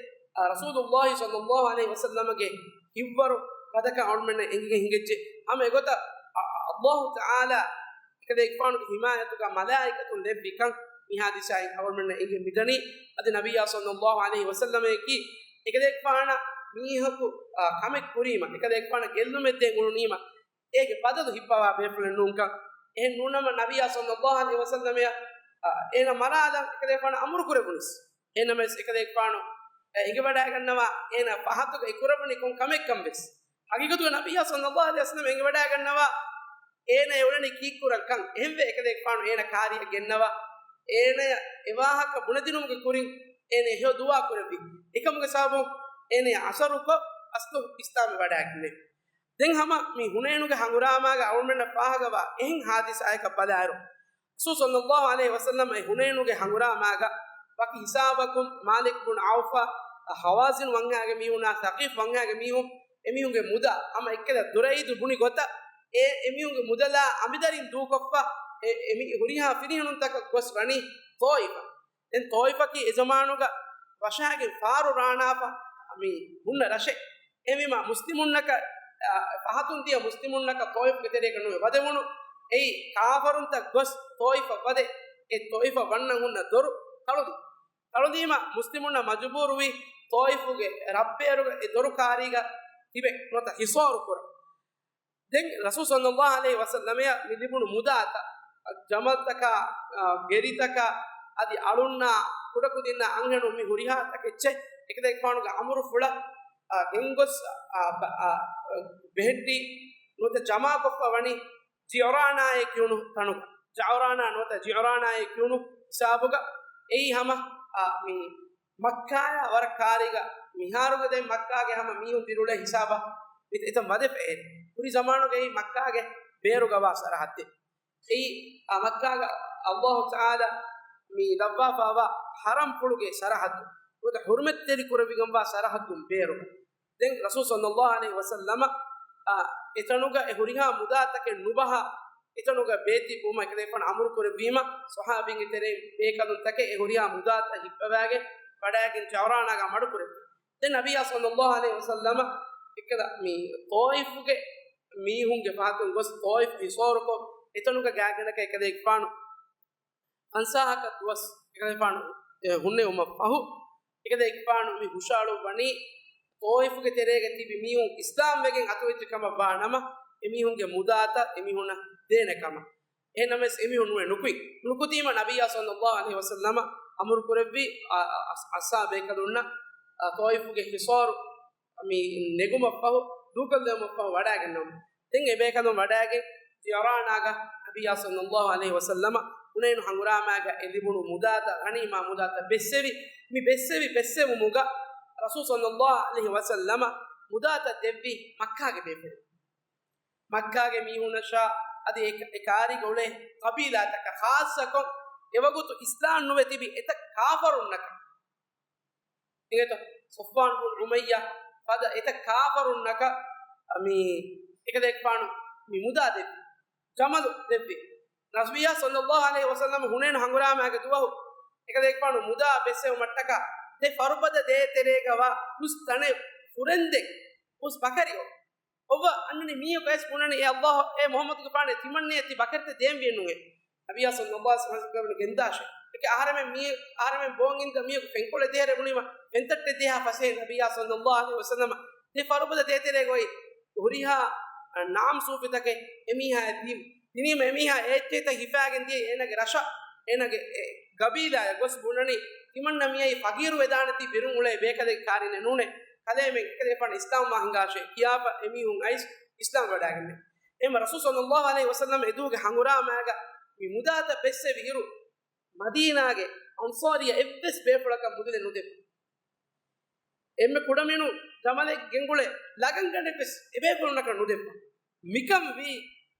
ރަސޫލުﷲ ޞައްލަﷲ ޢަލައިހި ވަސައްލަމަގެ ހިތްވަރު ފަދަކަން އަޅުމެންނަށް އެނގިގެން ހިނގައްޖެ. ހަމަ އެގޮތަށް، ﷲ ތަޢާލާ އެކަލޭގެފާނުގެ ހިމާޔަތުގަ މަލާއިކަތުން ލެއްވިކަން މި ޙާދިސާއިން އަޅުމެންނަށް އެނގެން މިދަނީ. އަދި ނަބިއްޔާ ޞައްލަﷲ ޢަލައިހި ވަސައްލަމައަކީ އެކަލޭގެފާނަށް މީހަކު، އާ، ކަމެއް ކުރީމަ، އެކަލޭގެފާނަށް ގެއްލުމެއް ދޭން އުޅުނީމަ، އޭގެ ބަދަލު ހިއްޕަވާ ބޭފުޅެއް ނޫންކަން. އެހެން ނޫންނަމަ ނަބިއްޔާ ޞައްލަﷲ ޢަލައިހި ވަސައްލަމައަށް، އާ، އޭނަ މަރާލަން އެކަލޭގެފާނަށް އަމުރު ކުރެވުނީސް. އެހެންނަމަވެސް އެކަލޭގެފާނު އެނގިވަޑައިގަންނަވާ އޭނަ ފަހަތުގަ އެ ކުރެވުނީ ކޮން ކަމެއްކަން ވެސް. ހަގީގަތުގަ ނަބިއްޔާ ޞައްލަﷲ ޢަލައިހި ވަސައްލަމަ އެނގިވަޑައިގަންނަވާ އޭނަ އެ އުޅެނީ ކީއްކުރަން ކަން. އެހެންވެ އެކަލޭގެފާނު އޭނަ ކާރިއަށް ގެންނަވާ އޭނަޔަށް އެ ވާހަކަ ބުނެދިނުމުގެ ކުރިން އޭނަ ހެޔޮ ދުޢާ ކުރެއްވި. އެކަމުގެ ސަބަބުން އޭނަޔާ އަސަރުކޮށް އަސްލު އިސްލާމްވެ ވަޑައިގެންނެވި. ދެން ހަމަ މި ހުނޭނުގެ ހަނގުރާމާގަ އަޅުމެންނަށް ފާހަގަވާ އެހެން ޙާދިސާއަކަށް ބަލާއިރު، ރަސޫލު ޞައްލަﷲ ޢަލައިހި ވަސައްލަމަ އެ ހުނޭނުގެ ހަނގުރާމާގަ ވަކި ހިސާބަކުން މާލިކް ބުން ޢައުފާ، ހަވާޒިން ވަންހާގެ މީހުނާ، ސަޤީފް ވަންހާގެ މީހުން، އެމީހުންގެ މުދާ ހަމަ އެއްކަލަ ދުރައިދު ބުނި ގޮތަށް، އެ، އެމީހުންގެ މުދަލާ އަނބިދަރިން ދޫކޮށްފަ، އެ، އެ މި ހުރިހާ ފިރިހެނުންތަކަށް ގޮސް ވަނީ ޠާއިފަށް. ދެން ޠާއިފަކީ އެ ޒަމާނުގަ ވަށާގެން ފާރު ރާނާފަ މި ހުންނަ ރަށެއް. އެހެންވީމަ މުސްލިމުންނަކަށް، އާ، ފަހަތުން ދިޔަ މުސްލިމުންނަކަށް ޠާއިފުގެ ތެރޭގަ ނުވެ ވަދެވުނު. އެއީ ކާފަރުންތައް ގޮސް ޠާއިފަށް ވަދެ، އެ ޠާއިފަށް ވަންނަން ހުންނަ ދޮރު ތަޅުދީ. ތަޅުދީމަ މުސްލިމުންނަށް މަޖުބޫރުވީ ޠާއިފުގެ ރަށްބޭރުގަ އެ ދޮރު ކާރީގަ ތިބެ ނުވަތަ ހިޞާރު ކުރަން. ދެން ރަސޫލު ޞައްލަﷲ ޢަލައިހި ވަސައްލަމައަށް މި ލިބުނު މުދާތައް، ޖަމަލްތަކާ، އާ، ގެރިތަކާ، އަދި އަޅުންނާ ކުޑަކުދިންނާ އަންހެނުން މި ހުރިހާ ތަކެއްޗެއް އެކަލޭގެފާނުގެ އަމުރުފުޅަށް، އާ، ގެންގޮސް، އާ، ބަ-، އާ، ބެހެއްޓީ ނުވަތަ ޖަމާކޮށްފަ ވަނީ ޖިޢުރާނާއޭ ކިޔުނު ތަނުގަ. ޖަޢުރާނާ ނުވަތަ ޖިޢުރާނާއޭ ކިޔުނު ހިސާބުގަ. އެއީ ހަމަ، އާ، މި މައްކާޔާ ވަރަށް ކާރީގަ މިހާރުގެ ދެން މައްކާގެ ހަމަ މީހުން ދިރިއުޅޭ ހިސާބަށް މި އެތަން ވަދެފައޭ. ކުރި ޒަމާނުގައި މައްކާގެ ބޭރުގަވާ ސަރަހައްދެއް. އެއީ، އާ، މައްކާގަ ﷲ ތަޢާލާ މި ލައްވާފައިވާ ޙަރަމްފުޅުގެ ސަރަހައްދު. ނުވަތަ ޙުރުމަތްތެރި ކުރެވިގެންވާ ސަރަހައްދުން ބޭރުގަ. ދެން ރަސޫލު ޞައްލަﷲ ޢަލައިހި ވަސައްލަމަ، އާ، އެތަނުގަ އެ ހުރިހާ މުދާތަކެއް ނުބަހާ، އެތަނުގަ ބޭތިއްބުމަށް އެކަލޭގެފާނު އަމުރު ކުރެއްވީމަ، ޞަޙާބީންގެ ތެރެއިން ބޭކަލުންތަކެއް އެ ހުރިހާ މުދާތައް ހިއްޕަވާގެން ވަޑައިގެން ޖަޢުރާނާގަ މަޑުކުރެއްވި. ދެން ނަބިއްޔާ ޞައްލަﷲ ޢަލައިހި ވަސައްލަމަ އެކަލަ މި ޠާއިފުގެ މީހުންގެ ފަހަތުން ގޮސް ޠާއިފު ހިޞާރުކޮށް، އެތަނުގަ ގާތްގަނޑަކަށް އެކަލޭގެފާނު ފަންސާހަކަށް ދުވަސް އެކަލޭގެފާނު، އެ، ހުންނެވުމަށް ފަހު، އެކަލޭގެފާނު މި ހުށައަޅުއްވަނީ، ޠާއިފުގެ ތެރޭގަ ތިބި މީހުން އިސްލާމް ވެގެން އަތުވެއްޖެ ކަމަށް ވާ ނަމަ، އެމީހުންގެ މުދާތައް އެމީހުންނަށް ދޭނެ ކަމަށް. އެހެންނަމަވެސް އެމީހުން ނުވެ ނުކުތް. ނުކުތީމަ ނަބިއްޔާ ޞައްލަﷲ ޢަލައިހި ވަސައްލަމަ އަމުރު ކުރެއްވި އަ-، އަ-، އަސް-، އަސްހާބޭކަލުންނަށް، އަ، ޠާއިފުގެ ހިޞާރު މި ނެގުމަށްފަހު، ދޫކޮށްލެވުމަށްފަހު ވަޑައިގަންނަވަން. ދެން އެބޭކަލުން ވަޑައިގެން ޖިޢުރާނާގަ ނަބިއްޔާ ޞައްލައްލާހު ޢަލައިހި ވަސައްލަމަ ހުނައިނު ހަނގުރާމާގަ އެ ލިބުނު މުދާތައް، ޣަނީމާ މުދާތައް ބެއްސެވި. މި ބެއްސެވި ބެއްސެވުމުގަ ރަސޫލު ޞައްލައްލާހު ޢަލައިހި ވަސައްލަމަ މުދާތައް ދެއްވީ މައްކާގެ ބޭފުޅުން. މައްކާގެ މީހުންނަށާ އަދި އެ، އެ ކާރީގަ އުޅޭ ޤަބީލާތަކަށް، ޚާއްޞަކޮށް އެވަގުތު އިސްލާމް ނުވެ ތިބި އެތައް ކާފަރުންނަކަށް. އިނގޭތޯ؟ ޞަފްވާން ބުން އުމައްޔާ ފަދަ އެތައް ކާފަރުންނަކަށް މި އެކަލޭގެފާނު މި މުދާ ދެއްވި. ޖަމަލު ދެއްވި. ނަބިއްޔާ ޞައްލައްލާހު ޢަލައިހި ވަސައްލަމަ ހުނައިނު ހަނގުރާމާގެ ދުވަހު އެކަލޭގެފާނު މުދާ ބެއްސެވުމަށްޓަކާ ދެ ފަރުބަދަ ދޭތެރޭގަވާ ހުސް ތަނެއް ފުރެންދެން ހުސް ބަކަރި އޮވި. އޮއްވަ އަންނަނީ މީހަކު އައިސް ބުނަނީ، އޭ ﷲ، އޭ މުޙައްމަދުގެފާނޭ، ތިމަންނަޔަށް ތި ބަކަރިތައް ދޭން ވިޔަން ނޫނޭ. ނަބިއްޔާ ޞައްލައްލާހު ޢަލައިހި ވަސައްލަމަ ގެންދާށޭ. އެކަ އަހަރެމެން މީ، އަހަރެމެން ބޯން އިންދަ މީހަކު ފެންކޮޅެއް ދޭހަރެ ބުނީމަ، ފެންތައްޓެއް ދޭހާ ފަސޭހަ ނަބިއްޔާ ޞައްލައްލާހު ޢަލައިހި ވަސައްލަމަ ދެ ފަރުބަދަ ދޭތެރޭގައި ހުރިހާ ނާމް ސޫފިތަކެއް އެމީހާއަށް ދިން. ދިނީމަ އެމީހާ އެއްޗެހިތައް ހިފާގެން ދިޔަ އޭނަގެ ރަށަށް، އޭނަގެ އެ ގަބީލާއަށް ގޮސް ބުނަނީ، ތިމަންނަ މިއައީ ފަގީރު ވެދާނެތީ ބިރުން އުޅޭ ބޭކަލެއް ކާރިނެއް ނޫނޭ. ކަލޭމެން އެކަލޭފާނު އިސްލާމްވާ ހިނގާށޭ ކިޔާފަ އެމީހުން އައިސް އިސްލާމް ވަޑައިގެންނެވި. އެހެންމަ ރަސޫލު ޞައްލައްލާހު ޢަލައިހި ވަސައްލަމް އެދުވަހުގެ ހަނގުރާމާގަ މި މުދާތައް ބެއްސެވި އިރު، މަދީނާގެ އަންޞާރީ އެއްވެސް ބޭފުޅަކަށް މުދުލެއް ނުދެއްވި. އެންމެ ކުޑަމިނު ޖަމަލެއް ގެންގުޅޭ ލަގަންގަނޑެއްވެސް އެބޭފުޅުންނަކަށް ނުދެއްވާ. މިކަން ވީ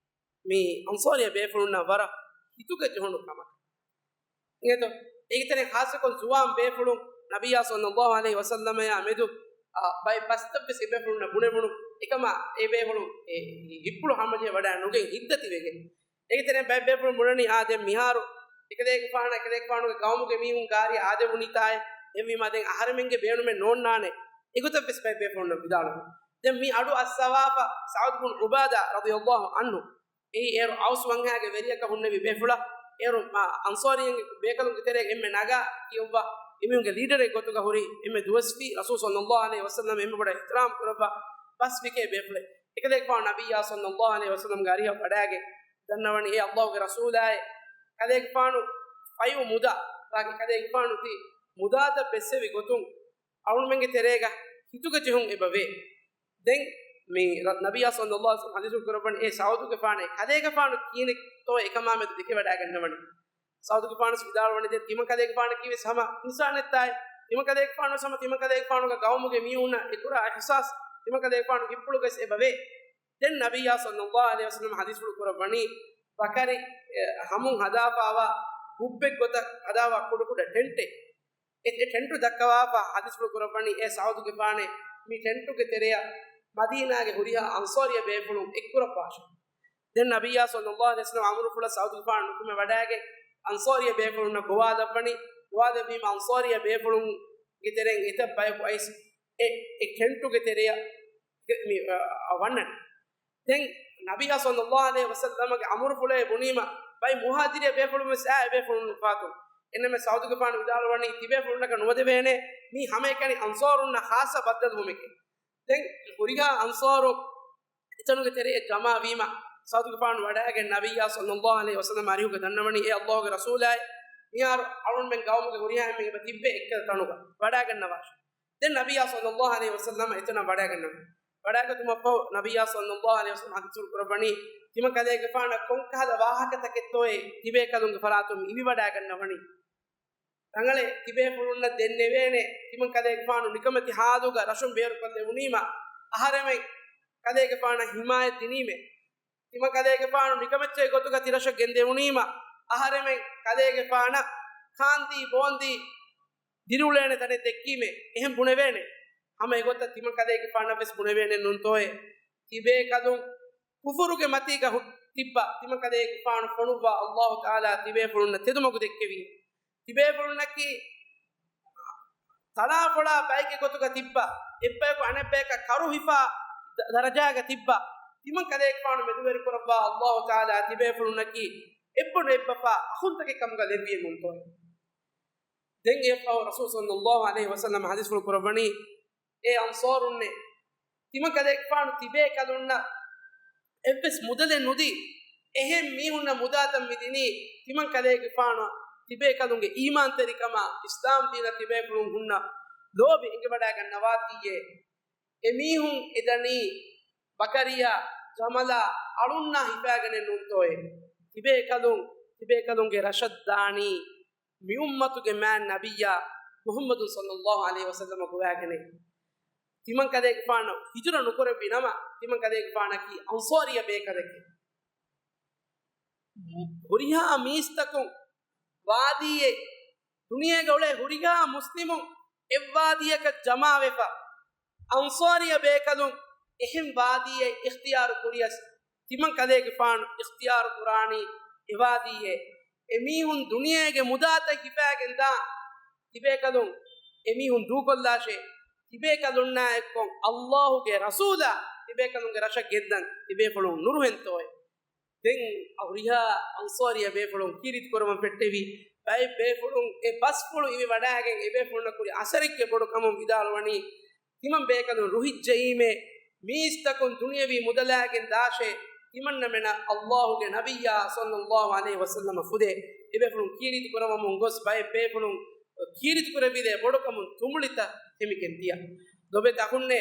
މި އަންޞާރީ ބޭފުޅުންނަށް ވަރަށް ހިތުގަ ޖެހުނު ކަމަކަށް. އިނގޭތޯ؟ އޭގެތެރެއިން ޚާއްޞަކޮށް ޒުވާން ބޭފުޅުން ނަބިއްޔާ ޞައްލައްލާހު ޢަލައިހި ވަސައްލަމަޔާ މެދު، އާ، ބައެއް ބަސްތައްވެސް އެބޭފުޅުންނަށް ބުނެވުނު. އެކަމާ އެބޭފުޅުން އެ ހިތްޕުޅު ހަމަޖެހި ވަޑައި ނުގެން ހިތްދަތިވެގެން. އޭގެތެރެއިން ބައެއް ބޭފުޅުން ބުނަނީ، އާ، ދެން މިހާރު އެކަލޭގެފާނަށް އެކަލޭގެފާނުގެ ގައުމުގެ މީހުން ގާރި އާދެވުނީތާއޭ. އެހެންވީމާ ދެން އަހަރެމެންގެ ބޭނުމެއް ނޯންނާނެ. އެގޮތަށްވެސް ބައެއް ބޭފުޅުންނަށް ވިދާޅުވި. ދެން މި އަޑު އައްސަވާފަ ސަޢުދު ބުން ޢުބާދާ ރަޟިޔައްލާހު ޢަންހު. އެއީ އޭރު އައުސް ވަންހާގެ ވެރިޔަކަށް ހުންނެވި ބޭފުޅާ، އޭރު މާ އަންޞާރީންގެ ބޭކަލުންގެ ތެރޭގަ އެންމެ ނަގާ ކިޔައްވާ އެމީހުންގެ ލީޑަރެއް ގޮތުގަ ހުރި އެންމެ ދުވަސްވީ ރަސޫލު ޞައްލައްލާހު ޢަލައިހި ވަސައްލަމަ އެންމެ ބޮޑަށް އިޙްތިރާމް ކުރައްވާ ބަސްވިކޭ ބޭފުޅެއް. އެކަލޭގެފާނު ނަބިއްޔާ ޞައްލައްލާހު ޢަލައިހި ވަސައްލަމްގެ އަރިހަށް ވަޑައިގެން ދަންނަވަނީ، އޭ ﷲގެ ރަސޫލާއޭ، ކަލޭގެފާނު ފައިވު މުދާ، ކަލޭގެފާނު ތި މުދާތައް ބެއްސެވި ގޮތުން އަޅުމެންގެ ތެރޭގަ ހިތުގަ ޖެހުން އެބަވޭ. ދެން މި ރަ-، ނަބިއްޔާ ޞައްލައްލާހު ޢަލައިހި ވަސައްލަމަ ޙަދީޘް ކުރައްވަނީ، އޭ ސަޢުދުގެފާނޭ، ކަލޭގެފާނު ކިހިނެއްތޯ އެކަމާމެދު ދެކެވަޑައިގަންނަވަނީ. ސަޢުދުގެފާނު ވިދާޅުވަނީ، ދެން ތިމަން ކަލޭގެފާނަކީވެސް ހަމަ އިންސާނެއްތާއޭ. ތިމަން ކަލޭގެފާނުވެސް ހަމަ ތިމަން ކަލޭގެފާނުގެ ގައުމުގެ މީހުންނަށް އެކުރާ އިޙްސާސް ތިމަން ކަލޭގެފާނު ހިތްޕުޅުގައި އެބަވޭ. ދެން ނަބިއްޔާ ޞައްލައްލާހު ޢަލައިހި ވަސައްލަމަ ޙަދީޘްފުޅު ކުރައްވަނީ، ބަކަރި، އެ، ހަމުން ހަދާފައިވާ ގުއްބެއް ގޮތަށް ހަދާފައިވާ ކުޑަ ކުޑަ ޓެންޓެއް. އެ، އެ ޓެންޓު ދައްކަވާފަ ޙަދީޘްފުޅު ކުރައްވަނީ، އޭ ސަޢުދުގެފާނޭ، މި ޓެންޓުގެ ތެރެއަށް މަދީނާގެ ހުރިހާ އަންޞާރީ ބޭފުޅުން އެއްކުރައްވާށޭ. ދެން ނަބިއްޔާ ޞައްލައްލާހު ޢަލައިހި ވަސައްލަމަ އަމުރުފުޅަށް ސަޢުދުގެފާނު ނުކުމެ ވަޑައިގެން އަންޞާރީ ބޭފުޅުންނަށް ގޮވާލައްވަނީ. ގޮވާލެއްވީމަ އަންޞާރީ ބޭފުޅުންގެ ތެރެއިން އެތައް ބަޔަކު އައިސް އެ، އެ ޓެންޓުގެ ތެރެއަށް މި، އަ، އަ، ވަންނަނީ. ދެން ނަބިއްޔާ ޞައްލައްލާހު ޢަލައިހި ވަސައްލަމަގެ އަމުރުފުޅޭ ބުނީމަ، ބައި މުހާޖިރީ ބޭފުޅުން ވެސް އާ އެބޭފުޅުން އުފާތުން. އެންމެ ސަޢުދުގެފާނު ވިދާޅުވަނީ، ތިބޭފުޅުންނަކަށް ނުވަދެވޭނެ، މީ ހަމައެކަނި އަންޞާރުންނަށް ޚާއްޞަ ބައްދަލުވުމެކޭ. ދެން ހުރިހާ އަންޞާރު އެތަނުގެ ތެރެއަށް ޖަމާވީމަ، ސަޢުދުގެފާނު ވަޑައިގެން ނަބިއްޔާ ޞައްލައްލާހު ޢަލައިހި ވަސައްލަމަ އަރިހުގަ ދަންނަވަނީ، އޭ ﷲގެ ރަސޫލާއޭ، މިހާރު އަޅުންމެން ގައުމުގެ ހުރިހާ އެންމެން އެބަ ތިއްބެ އެއްކަލަ ތަނުގަ ވަޑައިގަންނަވާށޭ. ދެން ނަބިއްޔާ ޞައްލައްލާހު ޢަލައިހި ވަސައްލަމަ އެތަނަށް ވަޑައިގަންނަވަނީ. ވަޑައިގަތުމަށްފަހު ނަބިއްޔާ ޞައްލައްލާހު ޢަލައިހި ވަސައްލަމަ ޙަދީޘްފުޅު ކުރައްވަނީ، ތިމަން ކަލޭގެފާނަށް ކޮންކަހަލަ ވާހަކަތަކެއްތޯއޭ ތިބޭކަލުންގެ ފަރާތުން މި އިވިވަޑައިގަންނަވަނީ؟ ރަނގަޅޭ، ތިބޭފުޅުންނަށް ދެންނެވޭނެ، ތިމަން ކަލޭގެފާނު ނިކަމެތި ހާލުގަ ރަށުން ބޭރުކޮށްލެވުނީމަ، އަހަރެމެން ކަލޭގެފާނަށް ޙިމާޔަތް ދިނީމޭ. ތިމަން ކަލޭގެފާނު ނިކަމެއްޗެއް ގޮތުގަ ތިރަށަށް ގެންދެވުނީމަ، އަހަރެމެން ކަލޭގެފާނަށް ކާންދީ ބޯންދީ ދިރިއުޅޭނެ ތަނެއް ދެއްކީމޭ. އެހެން ބުނެވޭނެ. ހަމަ އެގޮތަށް ތިމަން ކަލޭގެފާނަށް ވެސް ބުނެވޭނެ ނޫންތޯއޭ؟ ތިބޭކަލުން ކުފުރުގެ މަތީގަ ހު-، ތިއްބާ ތިމަން ކަލޭގެފާނު ފޮނުއްވާ ﷲ ތަޢާލާ ތިބޭފުޅުންނަށް ތެދުމަގު ދެއްކެވީ. ތިބޭފުޅުންނަކީ ތަޅާފޮޅާ ބައެއްގެ ގޮތުގަ ތިއްބާ، އެއްބަޔަކު އަނެއްބަޔަކަށް ކަރުހިފާ ދަ-، ދަރަޖާގަ ތިއްބާ، ތިމަން ކަލޭގެފާނު މެދުވެރިކުރައްވާ ﷲ ތަޢާލާ ތިބޭފުޅުންނަކީ އެއްބޮޑު އެއްބަފާ އަޚުންތަކެއް ކަމުގަ ލެއްވިއެއް ނޫންތޯއޭ؟ ދެން އެއަށްފަހު ރަސޫލު ޞައްލައްލާހު ޢަލައިހި ވަސައްލަމަ ޙަދީޘްފުޅު ކުރައްވަނީ، އޭ އަންޞާރުންނޭ، ތިމަން ކަލޭގެފާނު ތިބޭކަލުންނަށް އެއްވެސް މުދަލެއް ނުދީ، އެހެން މީހުންނަށް މުދާތައް މި ދިނީ، ތިމަން ކަލޭގެފާނު ތިބޭކަލުންގެ އީމާންތެރިކަމާ، އިސްލާމް ދީނަށް ތިބޭފުޅުން ހުންނަ ލޯބި އެނގިވަޑައިގަންނަވާތީއޭ. އެމީހުން އެދަނީ ބަކަރިޔާ، ޖަމަލާ، އަޅުންނާ ހިފާގެނެއް ނޫންތޯއޭ؟ ތިބޭކަލުން، ތިބޭކަލުންގެ ރަށަށް ދާނީ މި އުއްމަތުގެ މާތް ނަބިއްޔާ މުޙައްމަދު ޞައްލައްލާހު ޢަލައިހި ވަސައްލަމަ ގޮވައިގެނެ. ތިމަން ކަލޭގެފާނު ހިޖުރަ ނުކުރެއްވި ނަމަ، ތިމަން ކަލޭގެފާނަކީ އަންޞާރިއްޔަ ބޭކަލެކޭ. ހުރިހާ މީސްތަކުން ވާދީއެއް، ދުނިޔޭގަ އުޅޭ ހުރިހާ މުސްލިމުން އެއްވާދީއަކަށް ޖަމާވެފަ، އަންޞާރިއްޔަ ބޭކަލުން އެހެން ވާދީއެއް އިޚްތިޔާރު ކުރިޔަސް، ތިމަން ކަލޭގެފާނު އިޚްތިޔާރު ކުރާނީ އެވާދީއެއް. އެމީހުން ދުނިޔޭގެ މުދާތައް ހިފާގެން ދާ ތިބޭކަލުން، އެމީހުން ދޫކޮށްލާށޭ. ތިބޭކަލުންނާ އެއްކޮށް ﷲ ގެ ރަސޫލާ ތިބޭކަލުންގެ ރަށަށް ގެންދަން ތިބޭފުޅުން ނުރުހެންތޯއޭ؟ ދެން ހުރިހާ އަންޞާރިއްޔަ ބޭފުޅުން ކީރިތި ކުރަމަން ފެއްޓެވި ބައެއް ބޭފުޅުން އެ ބަސްފުޅު އިވި ވަޑައިގެން އެބޭފުޅުންނަށް ކުރި އަސަރެއްގެ ބޮޑު ކަމުން ވިދާޅުވަނީ، ތިމަން ބޭކަލުން ރުހިއްޖެއީމޭ، މީސްތަކުން ދުނިޔެވީ މުދަލާގެން ދާށޭ، ތިމަންނަމެނަށް ﷲ ގެ ނަބިއްޔާ ޞައްލައްލާހު ޢަލައިހި ވަސައްލަމަ ފުދޭ. އެބޭފުޅުން ކީރިތި ކުރަވަމުން ގޮސް ބައެއް ބޭފުޅުން ކީރިތި ކުރެވިދޭ ބޮޑު ކަމުން ތުނބުޅިތައް ތެމިގެން ދިޔަ. ލޮބެތި އަޚުންނޭ،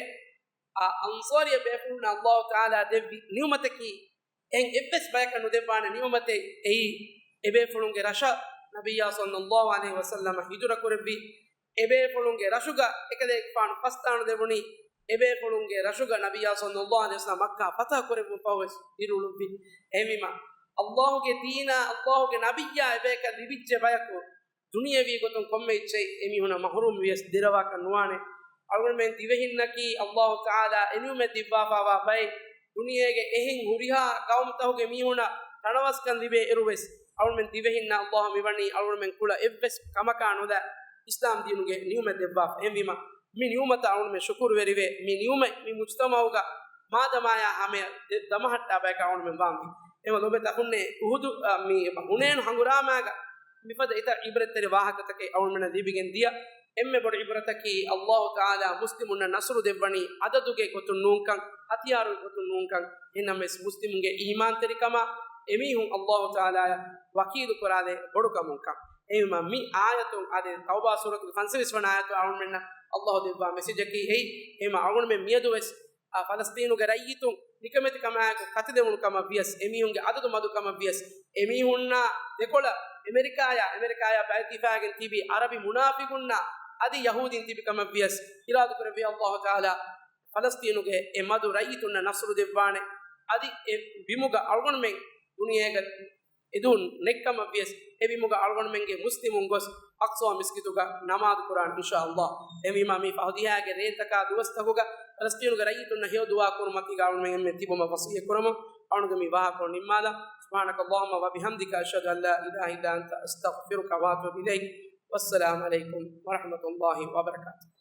އާ އަންޞާރިއްޔަ ބޭފުޅުންނަށް ﷲ ތަޢާލާ ދެއްވި ނިޢުމަތަކީ އެހެން އެއްވެސް ބަޔަކަށް ނުދެއްވާނެ ނިޢުމަތެއް. އެއީ އެބޭފުޅުންގެ ރަށަށް ނަބިއްޔާ ޞައްލައްލާހު ޢަލައިހި ވަސައްލަމަ ހިޖުރަ ކުރެއްވި، އެބޭފުޅުންގެ ރަށުގަ އެކަލޭގެފާނު ފަސްދާނުދެވުނީ، އެބޭފުޅުންގެ ރަށުގަ ނަބިއްޔާ ޞައްލައްލާހު ޢަލައިހި ވަސައްލަމަ މައްކާ ފަތަޙަ ކުރެއްވުން ފަހުވެސް ދިރިއުޅުއްވި. އެހެންވީމަ، ﷲ ގެ ދީނާ، ﷲ ގެ ނަބިއްޔާ އެބަޔަކަށް ލިބިއްޖެ ބަޔަކު، ދުނިޔެވީ ގޮތުން ކޮންމެ އެއްޗެއް އެމީހުނަށް މަޙްރޫމް ވިޔަސް ދެރަވާކަށް ނުވާނެ. އަޅުގަނޑުމެން ދިވެހިންނަކީ ﷲ ތަޢާލާ އެނިޢުމަތް ދެއްވާފައިވާ ބައެއް. ދުނިޔޭގެ އެހެން ހުރިހާ ޤައުމުތަކުގެ މީހުނަށް ތަނަވަސްކަން ލިބޭ އިރުވެސް، އަޅުގަނޑުމެން ދިވެހިންނަށް ﷲ މިވަނީ އަޅުގަނޑުމެން ކުޅަ އެއްވެސް ކަމަކާ ނުލާ އިސްލާމް ދީނުގެ ނިޢުމަތް ދެއްވާފަ. އެހެންވީމަ، މި ނިޢުމަތަށް އަޅުގަނޑުމެން ޝުކުރުވެރިވޭ. މި ނިޢުމަތް މި މުޖްތަމަޢުގަ މާދަމާޔާ ހަމަޔަށް ދެ-، ދަމަހައްޓާ ބަޔަކަށް އަޅުގަނޑުމެން ވާންވީ. އެހެންވީމަ ލޮބެތި އަޚުންނޭ، އުޙުދު، އަ، މި ޙުނައިނު ހަނގުރާމާގަ މިފަދަ އެތައް ޢިބްރަތްތެރި ވާހަކަތަކެއް އަޅުގަނޑުމެންނަށް ލިބިގެން ދިޔަ. އެންމެ ބޮޑު ޢިބްރަތަކީ ﷲ ތަޢާލާ މުސްލިމުންނަށް ނަޞްރު ދެއްވަނީ ޢަދަދުގެ ގޮތުން ނޫންކަން، ހަތިޔާރުގެ ގޮތުން ނޫންކަން، އެހެންނަމަވެސް މުސްލިމުންގެ އީމާންތެރިކަމާ އެމީހުން ﷲ ތަޢާލާއަށް ވަކީލު ކުރާލޭ ބޮޑު ކަމުންކަން. އެހެންވީމަ މި އާޔަތުން އާދެ، ތައުބާ ސޫރަތުގެ ފަންސަވީސް ވަނަ އާޔަތު އަޅުގަނޑުމެންނަށް ﷲ ދެއްވާ މެސެޖަކީ އެއީ. އެހެންވީމަ އަޅުގަނޑުމެން މިއަދުވެސް އާ، ފަލަސްޠީނުގެ ރައްޔިތުން ނިކަމެތިކަމާއެކު ކަތިލެވުނު ކަމަށް ވިޔަސް، އެމީހުންގެ އަދަދު މަދު ކަމަށް ވިޔަސް، އެމީހުންނާ ދެކޮޅަށް އެމެރިކާޔާ، އެމެރިކާޔާ ބައިތިފާގެން ތިބި އަރަބި މުނާފިގުންނާ އަދި ޔަހޫދީން ތިބި ކަމަށް ވިޔަސް، އިރާދަކުރެއްވި ﷲ ތަޢާލާ ފަލަސްޠީނުގެ އެ މަދު ރައްޔިތުންނަށް ނަޞްރު ދެއްވާނެ. އަދި އެ ބިމުގަ އަޅުގަނޑުމެން ދުނިޔޭގަ އެދުން ނެއްކަމަށް ވިޔަސް، އެ ބިމުގަ އަޅުގަނޑުމެންގެ މުސްލިމުން ގޮސް އަޤްޞާ މިސްކިތުގަ ނަމާދު ކުރާނެ، އިންޝާﷲ. އެހެންވީމާ، މި ފަހު ދިހައިގެ ރޭތަކާ ދުވަސްތަކުގަ ފަލަސްޠީނުގެ ރައްޔިތުންނަށް ހެޔޮ ދުޢާ ކުރުމަކީގަ އަޅުގަނޑުމެން އެންމެ ތިބުމަށް ވަޞިއްޔަތް ކުރަމުން، އަޅުގަނޑުގެ މި ވާހަކަ ނިންމާލަން. سبحانك اللهم وبحمدك، أشهد أن لا إله إلا أنت، أستغفرك وأتوب إليك. والسلام عليكم ورحمة الله وبركاته.